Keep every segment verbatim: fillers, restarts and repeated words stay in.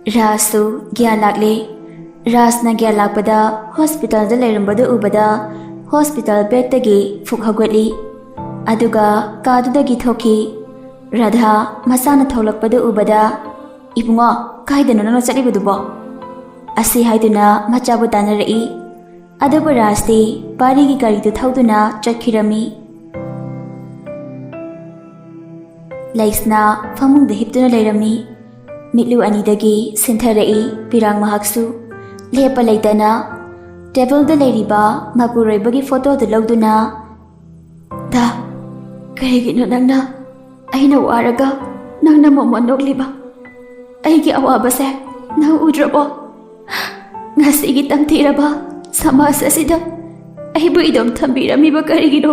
ꯔꯥꯖꯁꯨ ꯒ꯭ꯌꯥꯟ ꯂꯥꯛꯂꯦ꯫ ꯔꯥꯖꯅ ꯒ꯭ꯌꯥꯟ ꯂꯥꯛꯄꯗ ꯍꯣꯁꯄꯤꯇꯥꯜꯗ ꯂꯩꯔꯝꯕꯗꯨ ꯎꯕꯗ ꯍꯣꯁꯄꯤꯇꯥꯜ ꯕꯦꯗꯇꯒꯤ ꯐꯨꯛ ꯍꯧꯒꯠꯂꯤ꯫ ꯑꯗꯨꯒ ꯀꯥꯗꯨꯗꯒꯤ ꯊꯣꯛꯈꯤ꯫ ꯔꯥꯙꯥ ꯃꯆꯥꯅ ꯊꯣꯛꯂꯛꯄꯗꯨ ꯎꯕꯗ, "ꯏꯕꯨꯡꯉꯣ, ꯀꯥꯏꯗꯅꯣ ꯅꯪꯅ ꯆꯠꯂꯤꯕꯗꯨꯕꯣ?" ꯑꯁꯤ ꯍꯥꯏꯗꯨꯅ ꯃꯆꯥꯕꯨ ꯇꯥꯟꯅꯔꯛꯏ꯫ ꯑꯗꯨꯕꯨ ꯔꯥꯖꯇꯤ ꯄꯥꯔꯤꯒꯤ ꯒꯥꯔꯤꯗꯨ ꯊꯧꯗꯨꯅ ꯆꯠꯈꯤꯔꯝꯃꯤ꯫ ꯂꯩꯁꯅꯥ ꯐꯃꯨꯡꯗ ꯍꯤꯞꯇꯨꯅ ꯂꯩꯔꯝꯃꯤ꯫ ꯃꯤꯠꯂꯨ ꯑꯅꯤꯗꯒꯤ ꯁꯤꯟꯊꯔꯛꯏ ꯄꯤꯔꯥꯡ ꯃꯍꯥꯛꯁꯨ꯫ ꯂꯦꯞꯄ ꯂꯩꯇꯅ ꯇꯦꯕꯜꯗ ꯂꯩꯔꯤꯕ ꯃꯄꯨꯔꯣꯏꯕꯒꯤ ꯐꯣꯇꯣꯗꯨ ꯂꯧꯗꯨꯅ, "ꯗꯥ, ꯀꯔꯤꯒꯤꯅꯣ ꯅꯪꯅ ꯑꯩꯅ ꯋꯥꯔꯒ ꯅꯪꯅ ꯃꯣꯃꯣꯟ ꯅꯣꯛꯂꯤꯕ? ꯑꯩꯒꯤ ꯑꯋꯥꯕꯁꯦ ꯅꯪ ꯎꯗ꯭ꯔꯕꯣ? ꯉꯁꯤꯒꯤ ꯇꯝꯊꯤꯔꯕ ꯁꯃꯥꯖ ꯑꯁꯤꯗ ꯑꯩꯕꯨ ꯏꯗꯣꯝ ꯊꯝꯕꯤꯔꯝꯃꯤꯕ ꯀꯔꯤꯒꯤꯅꯣ?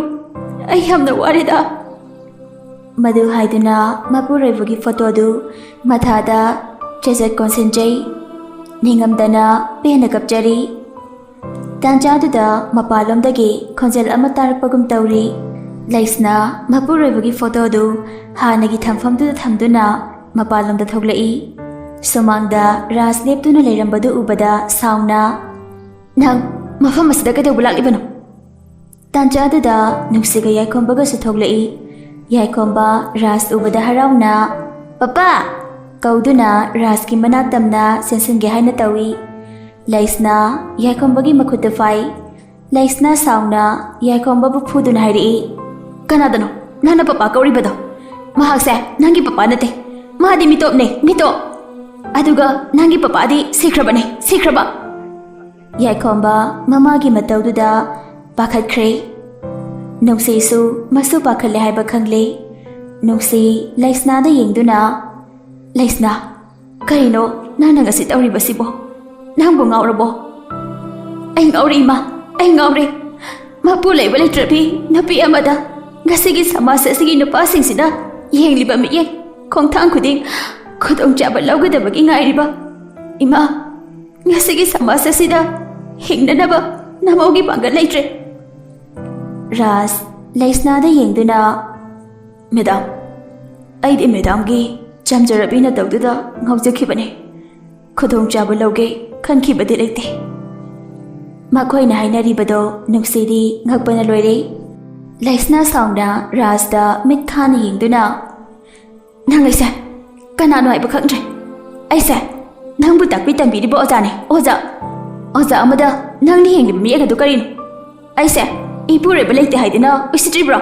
ꯑꯩ ꯌꯥꯝꯅ ꯋꯥꯔꯦꯗ꯫" ꯃꯗꯨ ꯍꯥꯏꯗꯨꯅ ꯃꯄꯨꯔꯣꯏꯕꯒꯤ ꯐꯣꯇꯣꯗꯨ ꯃꯊꯥꯗ ꯆꯦꯖꯠ ꯀꯣꯟꯁꯤꯟꯖꯩ꯫ ꯅꯤꯡꯉꯝꯗꯅ ꯄꯦꯟꯅ ꯀꯞꯆꯔꯤ꯫ ꯇꯥꯟꯖꯥꯗꯨꯗ ꯃꯄꯥꯟꯂꯣꯝꯗꯒꯤ ꯈꯣꯟꯖꯦꯜ ꯑꯃ ꯇꯥꯔꯛꯄꯒꯨꯝ ꯇꯧꯔꯤ꯫ ꯂꯩꯁꯅꯥ ꯃꯄꯨꯔꯣꯏꯕꯒꯤ ꯐꯣꯇꯣꯗꯨ ꯍꯥꯟꯅꯒꯤ ꯊꯝꯐꯝꯗꯨꯗ ꯊꯝꯗꯨꯅ ꯃꯄꯥꯟꯂꯣꯝꯗ ꯊꯣꯛꯂꯛꯏ꯫ ꯁꯨꯃꯥꯡꯗ ꯔꯥꯖ ꯂꯦꯞꯇꯨꯅ ꯂꯩꯔꯝꯕꯗꯨ ꯎꯕꯗ ꯁꯥꯎꯅ, "ꯅꯪ ꯃꯐꯝ ꯑꯁꯤꯗ ꯀꯩꯗꯧꯕ ꯂꯥꯛꯂꯤꯕꯅꯣ?" ꯇꯥꯟꯖꯥꯗꯨꯗ ꯅꯨꯡꯁꯤꯒ ꯌꯥꯏꯈꯣꯝꯕꯒꯁꯨ ꯊꯣꯛꯂꯛꯏ꯫ ꯌꯥꯏꯈꯣꯝꯕ ꯔꯥꯖ ꯎꯕꯗ ꯍꯔꯥꯎꯅ, "ꯄꯄꯥ!" ꯀꯧꯗꯨꯅ ꯔꯥꯖꯀꯤ ꯃꯅꯥꯛ ꯇꯝꯅ ꯆꯦꯟꯁꯤꯟꯒꯦ ꯍꯥꯏꯅ ꯇꯧꯏ꯫ ꯂꯩꯁꯅꯥ ꯌꯥꯏꯈꯣꯝꯕꯒꯤ ꯃꯈꯨꯠꯇꯨ ꯐꯥꯏ꯫ ꯂꯩꯁꯅꯥ ꯁꯥꯎꯅ ꯌꯥꯏꯈꯣꯝꯕꯕꯨ ꯐꯨꯗꯨꯅ ꯍꯥꯏꯔꯛꯏ, "ꯀꯅꯥꯗꯅꯣ ꯅꯪꯅ ꯄꯄꯥ ꯀꯧꯔꯤꯕꯗꯣ? ꯃꯍꯥꯛꯁꯦ ꯅꯪꯒꯤ ꯄꯄꯥ ꯅꯠꯇꯦ꯫ ꯃꯥꯗꯤ ꯃꯤꯇꯣꯞꯅꯦ, ꯃꯤꯇꯣꯞ꯫ ꯑꯗꯨꯒ ꯅꯪꯒꯤ ꯄꯄꯥꯗꯤ ꯁꯤꯈ꯭ꯔꯕꯅꯦ, ꯁꯤꯈ꯭ꯔꯕ꯫" ꯌꯥꯏꯈꯣꯝꯕ ꯃꯃꯥꯒꯤ ꯃꯇꯧꯗꯨꯗ ꯄꯥꯈꯠꯈ꯭ꯔꯦ꯫ ꯅꯨꯡꯁꯤꯁꯨ ꯃꯁꯨ ꯄꯥꯈꯠꯂꯦ ꯍꯥꯏꯕ ꯈꯪꯂꯦ꯫ ꯅꯨꯡꯁꯤ ꯂꯩꯁꯅꯥꯗ ꯌꯦꯡꯗꯨꯅ, "ꯂꯩꯁꯅꯥ, ꯀꯔꯤꯅꯣ ꯅꯪꯅ ꯉꯁꯤ ꯇꯧꯔꯤꯕꯁꯤꯕꯣ? ꯅꯪꯕꯨ ꯉꯥꯎꯔꯕꯣ?" "ꯑꯩ ꯉꯥꯎꯔꯦ ꯏꯃꯥ, ꯑꯩ ꯉꯥꯎꯔꯦ꯫ ꯃꯄꯨ ꯂꯩꯕ ꯂꯩꯇ꯭ꯔꯕꯤ ꯅꯨꯄꯤ ꯑꯃꯗ ꯉꯁꯤꯒꯤ ꯁꯃꯥꯖ ꯑꯁꯤꯒꯤ ꯅꯨꯄꯥꯁꯤꯡꯁꯤꯅ ꯌꯦꯡꯂꯤꯕ ꯃꯤꯠꯌꯦꯡ ꯈꯣꯡꯊꯥꯡ ꯈꯨꯗꯤꯡ ꯈꯨꯗꯣꯡꯆꯥꯕ ꯂꯧꯒꯗꯕꯒꯤ ꯉꯥꯏꯔꯤꯕ꯫ ꯏꯃꯥ, ꯉꯁꯤꯒꯤ ꯁꯃꯥꯖ ꯑꯁꯤꯗ ꯍꯤꯡꯅꯅꯕ ꯅꯃꯧꯒꯤ ꯄꯥꯡꯒꯜ ꯂꯩꯇ꯭ꯔꯦ꯫" ꯔꯥꯖ ꯂꯩꯁꯅꯥꯗ ꯌꯦꯡꯗꯨꯅ, "ꯃꯦꯗꯥꯝ, ꯑꯩꯗꯤ ꯃꯦꯗꯥꯝꯒꯤ ꯆꯝꯖꯔꯕꯤ ꯅꯇꯧꯗꯨꯗ ꯉꯥꯎꯖꯈꯤꯕꯅꯦ꯫ ꯈꯨꯗꯣꯡꯆꯥꯕ ꯂꯧꯒꯦ ꯈꯟꯈꯤꯕꯗꯤ ꯂꯩꯇꯦ꯫ ꯃꯈꯣꯏꯅ ꯍꯥꯏꯅꯔꯤꯕꯗꯣ ꯅꯨꯡꯁꯤꯗꯤ ꯉꯛꯄꯅ ꯂꯣꯏꯔꯦ꯫ ꯂꯩꯁꯅꯥ ꯁꯥꯎꯅ ꯔꯥꯖꯇ ꯃꯤꯠ ꯈꯥꯅ ꯌꯦꯡꯗꯨꯅ, "ꯅꯪ ꯑꯩꯁꯦ ꯀꯅꯥꯅꯣ ꯍꯥꯏꯕ ꯈꯪꯗ꯭ꯔꯦ꯫ ꯑꯩꯁꯦ ꯅꯪꯕꯨ ꯇꯥꯛꯄꯤ ꯇꯝꯕꯤꯔꯤꯕ ꯑꯣꯖꯥꯅꯦ, ꯑꯣꯖꯥ꯫ ꯑꯣꯖꯥ ꯑꯃꯗ ꯅꯪꯅ ꯌꯦꯡꯂꯤꯕ ꯃꯤꯠꯌꯦꯡ ꯑꯗꯨ ꯀꯔꯤꯅꯣ? ꯑꯩꯁꯦ ꯏꯄꯨꯔꯣꯏꯕ ꯂꯩꯇꯦ ꯍꯥꯏꯗꯨꯅ ꯎꯁꯤꯠꯇ꯭ꯔꯤꯕ꯭ꯔꯣ?"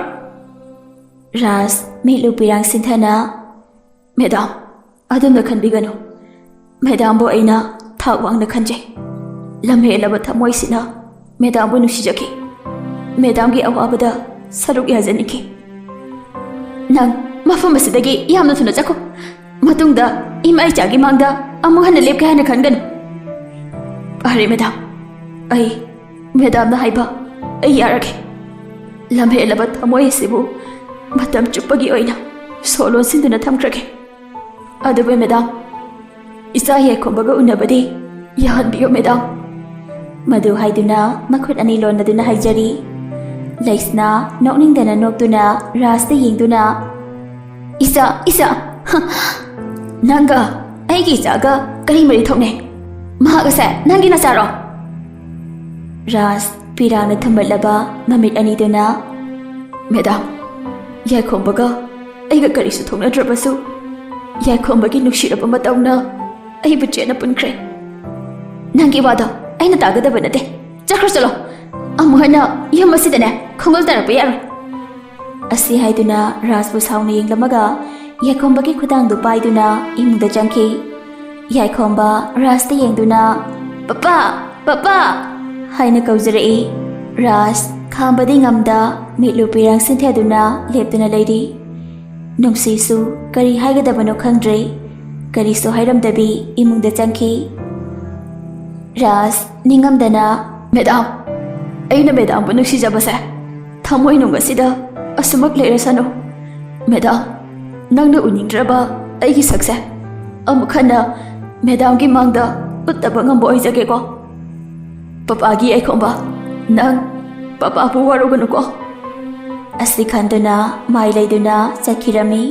ꯔꯥꯖ ꯃꯤꯠꯂꯨ ꯄꯤꯔꯥꯡ ꯁꯤꯟꯊꯅ, "ꯃꯦꯗꯥꯝ, ꯑꯗꯨꯝꯅ ꯈꯟꯕꯤꯒꯅꯨ꯫ ꯃꯦꯗꯥꯝꯕꯨ ꯑꯩꯅ ꯊꯥꯛ ꯋꯥꯡꯅ ꯈꯟꯖꯩ꯫ ꯂꯝꯍꯦꯜꯂꯕ ꯊꯃꯣꯏꯁꯤꯅ ꯃꯦꯗꯥꯝꯕꯨ ꯅꯨꯡꯁꯤꯖꯈꯤ꯫ ꯃꯦꯗꯥꯝꯒꯤ ꯑꯋꯥꯕꯗ ꯁꯔꯨꯛ ꯌꯥꯖꯅꯤꯡꯈꯤ꯫ ꯅꯪ ꯃꯐꯝ ꯑꯁꯤꯗꯒꯤ ꯌꯥꯝꯅ ꯊꯨꯅ ꯆꯠꯈꯣ꯫ ꯃꯇꯨꯡꯗ ꯏꯃꯥ ꯏꯆꯥꯒꯤ ꯃꯥꯡꯗ ꯑꯃꯨꯛ ꯍꯟꯅ ꯂꯦꯞꯀꯦ ꯍꯥꯏꯅ ꯈꯟꯒꯅꯨ꯫" "ꯐꯔꯦ ꯃꯦꯗꯥꯝ, ꯑꯩ ꯃꯦꯗꯥꯝꯅ ꯍꯥꯏꯕ ꯑꯩ ꯌꯥꯔꯒꯦ꯫ ꯂꯝꯍꯦꯜꯂꯕ ꯊꯃꯣꯏ ꯑꯁꯤꯕꯨ ꯃꯇꯝ ꯆꯨꯞꯄꯒꯤ ꯑꯣꯏꯅ ꯁꯣ ꯂꯣꯟꯁꯤꯟꯗꯨꯅ ꯊꯝꯈ꯭ꯔꯒꯦ꯫ ꯑꯗꯨꯕꯨ ꯃꯦꯗꯥꯝ, ꯏꯆꯥ ꯌꯥꯏꯈꯣꯝꯕꯒ ꯎꯅꯕꯗꯤ ꯌꯥꯍꯟꯕꯤꯌꯨ ꯃꯦꯗꯥꯝ꯫" ꯃꯗꯨ ꯍꯥꯏꯗꯨꯅ ꯃꯈꯨꯠ ꯑꯅꯤ ꯂꯣꯟꯅꯗꯨꯅ ꯍꯥꯏꯖꯔꯤ꯫ ꯂꯩꯁꯅꯥ ꯅꯣꯛꯅꯤꯡꯗꯅ ꯅꯣꯛꯇꯨꯅ ꯔꯥꯖꯇ ꯌꯦꯡꯗꯨꯅ, "ꯏꯆꯥ, ꯏꯆꯥ, ꯍ, ꯅꯪꯒ ꯑꯩꯒꯤ ꯏꯆꯥꯒ ꯀꯔꯤ ꯃꯔꯤ ꯊꯣꯛꯅꯩ? ꯃꯍꯥꯛ ꯑꯁꯦ ꯅꯪꯒꯤ ꯅꯆꯥꯔꯣ?" ꯔꯥꯖ ꯄꯤꯔꯥꯡꯅ ꯊꯨꯝꯕꯠꯂꯕ ꯃꯃꯤꯠ ꯑꯅꯤꯗꯨꯅ, "ꯃꯦꯗꯥꯝ, ꯌꯥꯏꯈꯣꯝꯕꯒ ꯑꯩꯒ ꯀꯔꯤꯁꯨ ꯊꯣꯛꯅꯗ꯭ꯔꯕꯁꯨ, ꯌꯥꯏꯈꯣꯝꯕꯒꯤ ꯅꯨꯡꯁꯤꯔꯕ ꯃꯇꯧꯅ ꯑꯩꯕꯨ ꯆꯦꯠꯅ ꯄꯨꯟꯈ꯭ꯔꯦ꯫ ꯅꯪꯒꯤ ꯋꯥꯗꯣ ꯑꯩꯅ ꯇꯥꯒꯗꯕ ꯅꯠꯇꯦ꯫ ꯆꯠꯈ꯭ꯔꯣ ꯆꯠꯂꯣ꯫ ꯑꯃꯨꯛ ꯍꯟꯅ ꯌꯨꯝ ꯑꯁꯤꯗꯅꯦ ꯈꯣꯡꯒꯨꯜ ꯇꯥꯔꯛꯄ ꯌꯥꯔꯣꯏ꯫" ꯑꯁꯤ ꯍꯥꯏꯗꯨꯅ ꯔꯥꯖꯄꯨ ꯁꯥꯎꯅ ꯌꯦꯡꯂꯝꯃꯒ ꯌꯥꯏꯈꯣꯝꯕꯒꯤ ꯈꯨꯗꯥꯡꯗꯨ ꯄꯥꯏꯗꯨꯅ ꯏꯃꯨꯡꯗ ꯆꯪꯈꯤ꯫ ꯌꯥꯏꯈꯣꯝꯕ ꯔꯥꯖꯇ ꯌꯦꯡꯗꯨꯅ, "ꯄꯄꯥ! ꯄꯄꯥ!" ꯍꯥꯏꯅ ꯀꯧꯖꯔꯛꯏ꯫ ꯔꯥꯖ ꯈꯥꯝꯕꯗꯤ ꯉꯝꯗ ꯃꯤꯠꯂꯨ ꯄꯤꯔꯥꯡ ꯁꯤꯟꯊꯗꯨꯅ ꯂꯦꯞꯇꯨꯅ ꯂꯩꯔꯤ꯫ ꯅꯨꯡꯁꯤꯁꯨ ꯀꯔꯤ ꯍꯥꯏꯒꯗꯕꯅꯣ ꯈꯪꯗ꯭ꯔꯦ꯫ ꯀꯔꯤꯁꯨ ꯍꯥꯏꯔꯝꯗꯕꯤ ꯏꯃꯨꯡꯗ ꯆꯪꯈꯤ꯫ ꯔꯥꯖ ꯅꯤꯡꯉꯝꯗꯅ, "ꯃꯦꯗꯥꯝ, ꯑꯩꯅ ꯃꯦꯗꯥꯝꯕꯨ ꯅꯨꯡꯁꯤꯖꯕꯁꯦ ꯊꯃꯣꯏꯅꯨꯡ ꯑꯁꯤꯗ ꯑꯁꯨꯃꯛ ꯂꯩꯔꯁꯅꯨ꯫ ꯃꯦꯗꯥꯝ, ꯅꯪꯅ ꯎꯅꯤꯡꯗ꯭ꯔꯕ ꯑꯩꯒꯤ ꯁꯛꯁꯦ ꯑꯃꯨꯛ ꯍꯟꯅ ꯃꯦꯗꯥꯝꯒꯤ ꯃꯥꯡꯗ ꯎꯠꯇꯕ ꯉꯝꯕ ꯑꯣꯏꯖꯒꯦꯀꯣ꯫ ꯄꯄꯥꯒꯤ ꯌꯥꯏꯈꯣꯝꯕ, ꯅꯪ ꯄꯄꯥꯕꯨ ꯋꯥꯔꯧꯒꯅꯨꯀꯣ꯫" ꯑꯁꯤ ꯈꯟꯗꯨꯅ ꯃꯥꯏ ꯂꯩꯗꯨꯅ ꯆꯠꯈꯤꯔꯝꯃꯤ꯫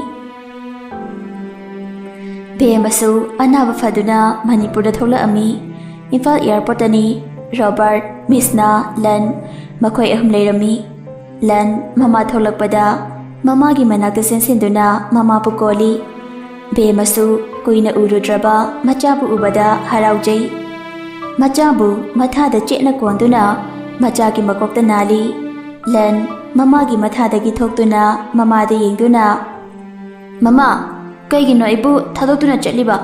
ꯕꯦꯝꯃꯁꯨ ꯑꯅꯥꯕ ꯐꯗꯨꯅ ꯃꯅꯤꯄꯨꯔꯗ ꯊꯣꯛꯂꯛꯑꯝꯃꯤ꯫ ꯏꯝꯐꯥꯜ ꯑꯦꯌꯥꯔꯄꯣꯔꯠꯇꯅꯤ ꯔꯣꯕꯥꯔꯠ, ꯃꯤꯁꯅꯥ, ꯂꯟ, ꯃꯈꯣꯏ ꯑꯍꯨꯝ ꯂꯩꯔꯝꯃꯤ꯫ ꯂꯟ ꯃꯃꯥ ꯊꯣꯛꯂꯛꯄꯗ ꯃꯃꯥꯒꯤ ꯃꯅꯥꯛꯇ ꯆꯦꯟꯁꯤꯟꯗꯨꯅ ꯃꯃꯥꯕꯨ ꯀꯣꯜꯂꯤ꯫ ꯕꯦꯝꯃꯁꯨ ꯀꯨꯏꯅ ꯎꯔꯨꯗ꯭ꯔꯕ ꯃꯆꯥꯕꯨ ꯎꯕꯗ ꯍꯔꯥꯎꯖꯩ꯫ ꯃꯆꯥꯕꯨ ꯃꯊꯥꯗ ꯆꯦꯠꯅ ꯀꯣꯟꯗꯨꯅ ꯃꯆꯥꯒꯤ ꯃꯀꯣꯛꯇ ꯅꯥꯜꯂꯤ꯫ ꯂꯟ ꯃꯃꯥꯒꯤ ꯃꯊꯥꯗꯒꯤ ꯊꯣꯛꯇꯨꯅ ꯃꯃꯥꯗ ꯌꯦꯡꯗꯨꯅ, "ꯃꯃꯥ, ꯀꯩꯒꯤꯅꯣ ꯑꯩꯕꯨ ꯊꯥꯗꯣꯛꯇꯨꯅ ꯆꯠꯂꯤꯕ?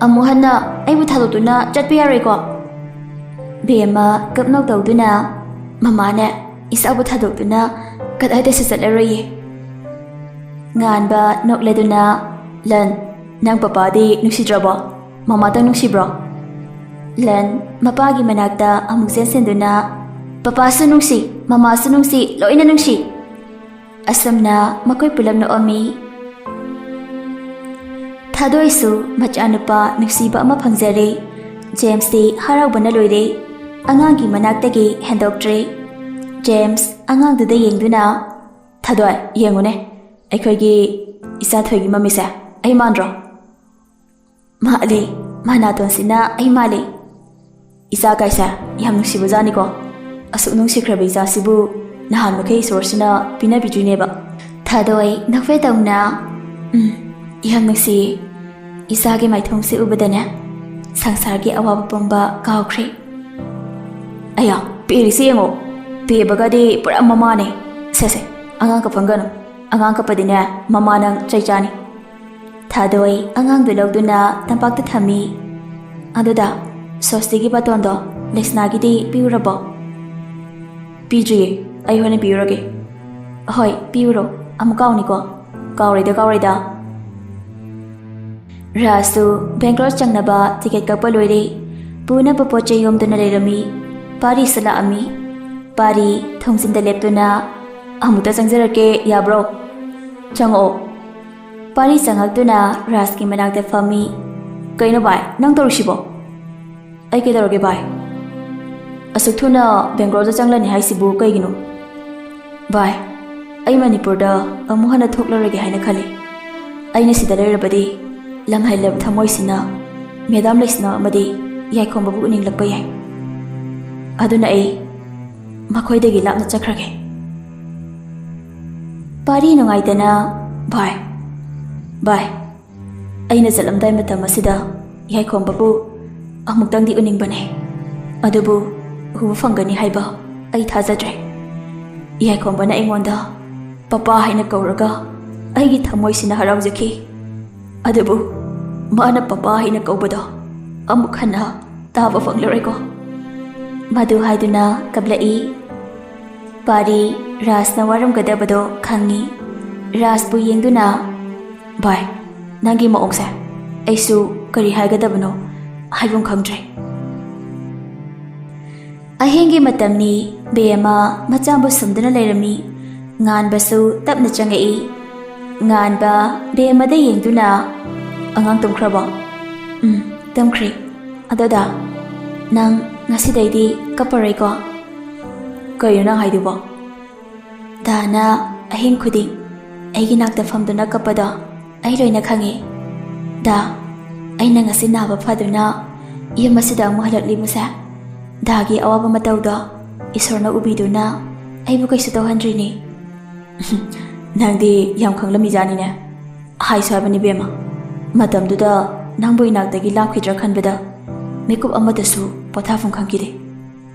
ꯑꯃꯨꯛ ꯍꯟꯅ ꯑꯩꯕꯨ ꯊꯥꯗꯣꯛꯇꯨꯅ ꯆꯠꯄ ꯌꯥꯔꯣꯏꯀꯣ?" ꯕꯦꯝꯃ ꯀꯞꯅꯧ ꯇꯧꯗꯨꯅ, "ꯃꯃꯥꯅꯦ, ꯏꯆꯥꯕꯨ ꯊꯥꯗꯣꯛꯇꯨꯅ ꯀꯗꯥꯏꯗꯁꯨ ꯆꯠꯂꯔꯣꯏꯌꯦ꯫" ꯉꯥꯟꯕ ꯅꯣꯛꯂꯗꯨꯅ, "ꯂꯟ, ꯅꯪ ꯄꯄꯥꯗꯤ ꯅꯨꯡꯁꯤꯗ꯭ꯔꯕꯣ? ꯃꯃꯥꯇꯪ ꯅꯨꯡꯁꯤꯕ꯭ꯔꯣ?" ꯂꯟ ꯃꯄꯥꯒꯤ ꯃꯅꯥꯛꯇ ꯑꯃꯨꯛ ꯆꯦꯟꯁꯤꯟꯗꯨꯅ, "ꯄꯄꯥꯁꯨ ꯅꯨꯡꯁꯤ, ꯃꯃꯥꯁꯨ ꯅꯨꯡꯁꯤ, ꯂꯣꯏꯅ ꯅꯨꯡꯁꯤ!" ꯑꯁꯨꯝꯅ ꯃꯈꯣꯏ ꯄꯨꯂꯞ ꯅꯣꯛꯑꯝꯃꯤ꯫ ꯊꯥꯗꯣꯏꯁꯨ ꯃꯆꯥꯅꯨꯄꯥ ꯅꯨꯡꯁꯤꯕ ꯑꯃ ꯐꯪꯖꯔꯦ꯫ ꯖꯦꯝꯁꯇꯤ ꯍꯔꯥꯎꯕꯅ ꯂꯣꯏꯔꯦ꯫ ꯑꯉꯥꯡꯒꯤ ꯃꯅꯥꯛꯇꯒꯤ ꯍꯦꯟꯗꯣꯛꯇ꯭ꯔꯦ꯫ ꯖꯦꯝꯁ ꯑꯉꯥꯡꯗꯨꯗ ꯌꯦꯡꯗꯨꯅ, "ꯊꯥꯗꯣꯏ, ꯌꯦꯡꯉꯨꯅꯦ, ꯑꯩꯈꯣꯏꯒꯤ ꯏꯆꯥ ꯊꯣꯏꯒꯤ ꯃꯃꯤꯁꯦ ꯑꯩ ꯃꯥꯟꯗ꯭ꯔꯣ?" "ꯃꯥꯜꯂꯦ, ꯃꯥ ꯅꯥꯇꯣꯟꯁꯤꯅ ꯑꯩ ꯃꯥꯜꯂꯦ꯫" "ꯏꯆꯥ ꯀꯥꯏꯁꯦ ꯌꯥꯝ ꯅꯨꯡꯁꯤꯕꯖꯥꯠꯅꯤꯀꯣ꯫ ꯑꯁꯨꯛ ꯅꯨꯡꯁꯤꯈ꯭ꯔꯕ ꯏꯆꯥꯁꯤꯕꯨ ꯅꯍꯥꯟ ꯃꯈꯩ ꯏꯁꯣꯔꯁꯤꯅ ꯄꯤꯅꯕꯤꯗ꯭ꯔꯤꯅꯦꯕ꯫" ꯊꯥꯗꯣꯏ ꯅꯣꯛꯐꯦ ꯇꯧꯅ, "ꯎꯝ, ꯌꯥꯝ ꯅꯨꯡꯁꯤꯌꯦ꯫ ꯏꯆꯥꯒꯤ ꯃꯥꯏꯊꯣꯡꯁꯦ ꯎꯕꯗꯅꯦ, ꯁꯪꯁꯥꯔꯒꯤ ꯑꯋꯥꯕ ꯄꯨꯝꯕ ꯀꯥꯎꯈ꯭ꯔꯦ꯫" "ꯑꯌꯥ, ꯄꯦꯔꯤꯁꯦ ꯌꯦꯡꯉꯣ, ꯄꯦꯕꯒꯗꯤ ꯄꯨꯔꯥ ꯃꯃꯥꯅꯦ꯫ ꯁꯦ, ꯁꯦ, ꯑꯉꯥꯡ ꯀꯞꯍꯟꯒꯅꯨ꯫ ꯑꯉꯥꯡ ꯀꯞꯄꯗꯤꯅꯦ, ꯃꯃꯥ ꯅꯪ ꯆꯩ ꯆꯥꯅꯤ꯫" ꯊꯥꯗꯣꯏ ꯑꯉꯥꯡꯗꯨ ꯂꯧꯗꯨꯅ ꯇꯝꯄꯥꯛꯇ ꯊꯝꯃꯤ꯫ "ꯑꯗꯨꯗ ꯁꯣꯁꯇꯤꯒꯤ ꯕꯥꯇꯣꯟꯗꯣ ꯂꯩꯁꯅꯥꯒꯤꯗꯤ ꯄꯤꯔꯨꯔꯕꯣ?" "ꯄꯤꯗ꯭ꯔꯤꯌꯦ, ꯑꯩ ꯍꯣꯔꯦꯟ ꯄꯤꯔꯨꯔꯒꯦ꯫" "ꯍꯣꯏ, ꯄꯤꯔꯨꯔꯣ, ꯑꯃꯨꯛ ꯀꯥꯎꯅꯤꯀꯣ꯫" "ꯀꯥꯎꯔꯣꯏꯗ, ꯀꯥꯎꯔꯣꯏꯗ꯫" ꯔꯥꯖꯁꯨ ꯕꯦꯡꯒ꯭ꯂꯣꯔ ꯆꯪꯅꯕ ꯇꯤꯀꯦꯠ ꯀꯛꯄ ꯂꯣꯏꯔꯦ꯫ ꯄꯨꯅꯕ ꯄꯣꯠ ꯆꯩ ꯌꯣꯝꯗꯨꯅ ꯂꯩꯔꯝꯃꯤ꯫ ꯄꯥꯔꯤꯁꯨ ꯂꯥꯛꯑꯝꯃꯤ꯫ ꯄꯥꯔꯤ ꯊꯣꯡꯖꯤꯟꯗ ꯂꯦꯞꯇꯨꯅ, "ꯑꯃꯨꯛꯇ ꯆꯪꯖꯔꯛꯀꯦ, ꯌꯥꯕ꯭ꯔꯣ?" "ꯆꯪꯉꯛꯑꯣ꯫" ꯄꯥꯔꯤ ꯆꯪꯉꯛꯇꯨꯅ ꯔꯥꯖꯀꯤ ꯃꯅꯥꯛꯇ ꯐꯝꯃꯤ꯫ "ꯀꯩꯅꯣ ꯚꯥꯏ, ꯅꯪ ꯇꯧꯔꯤꯁꯤꯕꯣ?" "ꯑꯩ ꯀꯩꯗꯧꯔꯒꯦ ꯚꯥꯏ?" "ꯑꯁꯨꯛ ꯊꯨꯅ ꯕꯦꯡꯒ꯭ꯂꯣꯔꯗ ꯆꯪꯂꯅꯤ ꯍꯥꯏꯁꯤꯕꯨ ꯀꯩꯒꯤꯅꯣ?" "ꯚꯥꯏ, ꯑꯩ ꯃꯅꯤꯄꯨꯔꯗ ꯑꯃꯨꯛ ꯍꯟꯅ ꯊꯣꯛꯂꯔꯣꯏꯒꯦ ꯍꯥꯏꯅ ꯈꯜꯂꯤ꯫ ꯑꯩꯅ ꯁꯤꯗ ꯂꯩꯔꯕꯗꯤ ꯂꯝ ꯍꯩꯂꯕ ꯊꯃꯣꯏꯁꯤꯅ ꯃꯦꯗꯥꯝ ꯂꯩꯁꯅꯥ ꯑꯃꯗꯤ ꯌꯥꯏꯈꯣꯝꯕꯕꯨ ꯎꯅꯤꯡꯂꯛꯄ ꯌꯥꯏ꯫ ꯑꯗꯨꯅ ꯑꯩ ꯃꯈꯣꯏꯗꯒꯤ ꯂꯥꯞꯅ ꯆꯠꯈ꯭ꯔꯒꯦ꯫ ꯄꯥꯔꯤ ꯅꯨꯡꯉꯥꯏꯇꯅ, "ꯚꯥꯏ, ꯚꯥꯏ, ꯑꯩꯅ ꯆꯠꯂꯝꯗꯥꯏ ꯃꯇꯝ ꯑꯁꯤꯗ ꯌꯥꯏꯈꯣꯝꯕꯕꯨ ꯑꯃꯨꯛꯇꯪꯗꯤ ꯎꯅꯤꯡꯕꯅꯦ, ꯑꯗꯨꯕꯨ ꯎꯕ ꯐꯪꯒꯅꯤ ꯍꯥꯏꯕ ꯑꯩ ꯊꯥꯖꯗ꯭ꯔꯦ꯫ ꯌꯥꯏꯈꯣꯝꯕꯅ ꯑꯩꯉꯣꯟꯗ ꯄꯄꯥ ꯍꯥꯏꯅ ꯀꯧꯔꯒ ꯑꯩꯒꯤ ꯊꯃꯣꯏꯁꯤꯅ ꯍꯔꯥꯎꯖꯈꯤ꯫ ꯑꯗꯨꯕꯨ ꯃꯥꯅ ꯄꯄꯥ ꯍꯥꯏꯅ ꯀꯧꯕꯗꯣ ꯑꯃꯨꯛ ꯍꯟꯅ ꯇꯥꯕ ꯐꯪꯂꯔꯣꯏꯀꯣ꯫" ꯃꯗꯨ ꯍꯥꯏꯗꯨꯅ ꯀꯞꯂꯛꯏ꯫ ꯄꯥꯔꯤ ꯔꯥꯖꯅ ꯋꯥꯔꯝꯒꯗꯕꯗꯣ ꯈꯪꯉꯤ꯫ ꯔꯥꯖꯄꯨ ꯌꯦꯡꯗꯨꯅ, "ꯚꯥꯏ, ꯅꯪꯒꯤ ꯃꯑꯣꯡꯁꯦ ꯑꯩꯁꯨ ꯀꯔꯤ ꯍꯥꯏꯒꯗꯕꯅꯣ ꯍꯥꯏꯐꯝ ꯈꯪꯗ꯭ꯔꯦ꯫" ꯑꯍꯤꯡꯒꯤ ꯃꯇꯝꯅꯤ꯫ ꯕꯦꯝꯃ ꯃꯆꯥꯕꯨ ꯁꯨꯝꯗꯨꯅ ꯂꯩꯔꯝꯃꯤ꯫ ꯉꯥꯟꯕꯁꯨ ꯇꯞꯅ ꯆꯪꯉꯛꯏ꯫ ꯉꯥꯟꯕ ꯕꯦꯝꯃꯗ ꯌꯦꯡꯗꯨꯅ, "ꯑꯉꯥꯡ ꯇꯨꯝꯈ꯭ꯔꯕꯣ?" "ꯎꯝ, ꯇꯨꯝꯈ꯭ꯔꯦ꯫ ꯑꯗꯣ ꯗꯥ, ꯅꯪ ꯉꯁꯤꯗꯩꯗꯤ ꯀꯞꯄꯔꯣꯏꯀꯣ?" "ꯀꯩꯅꯣ ꯅꯪ ꯍꯥꯏꯗꯨꯕꯣ?" "ꯗꯥꯅ ꯑꯍꯤꯡ ꯈꯨꯗꯤꯡ ꯑꯩꯒꯤ ꯅꯥꯛꯇ ꯐꯝꯗꯨꯅ ꯀꯞꯄꯗꯣ ꯑꯩ ꯂꯣꯏꯅ ꯈꯪꯉꯤ꯫ ꯗꯥ, ꯑꯩꯅ ꯉꯁꯤ ꯅꯥꯕ ꯐꯗꯨꯅ ꯌꯨꯝ ꯑꯁꯤꯗ ꯑꯃꯨꯛ ꯍꯜꯂꯛꯂꯤꯕꯁꯦ ꯗꯥꯒꯤ ꯑꯋꯥꯕ ꯃꯇꯧꯗꯣ ꯏꯁꯣꯔꯅ ꯎꯕꯤꯗꯨꯅ ꯑꯩꯕꯨ ꯀꯩꯁꯨ ꯇꯧꯍꯟꯗ꯭ꯔꯤꯅꯤ꯫" "ꯅꯪꯗꯤ ꯌꯥꯝ ꯈꯪꯂꯝꯃꯤꯖꯥꯠꯅꯤꯅꯦ꯫ ꯍꯥꯏꯁꯨ ꯍꯥꯏꯕꯅꯤ ꯕꯦꯝꯃ, ꯃꯇꯝꯗꯨꯗ ꯅꯪꯕꯨ ꯏꯅꯥꯛꯇꯒꯤ ꯂꯥꯞꯈꯤꯗ꯭ꯔꯥ ꯈꯟꯕꯗ ꯃꯤꯀꯨꯞ ꯑꯃꯗꯁꯨ ꯄꯣꯊꯥꯐꯝ ꯈꯪꯈꯤꯗꯦ꯫"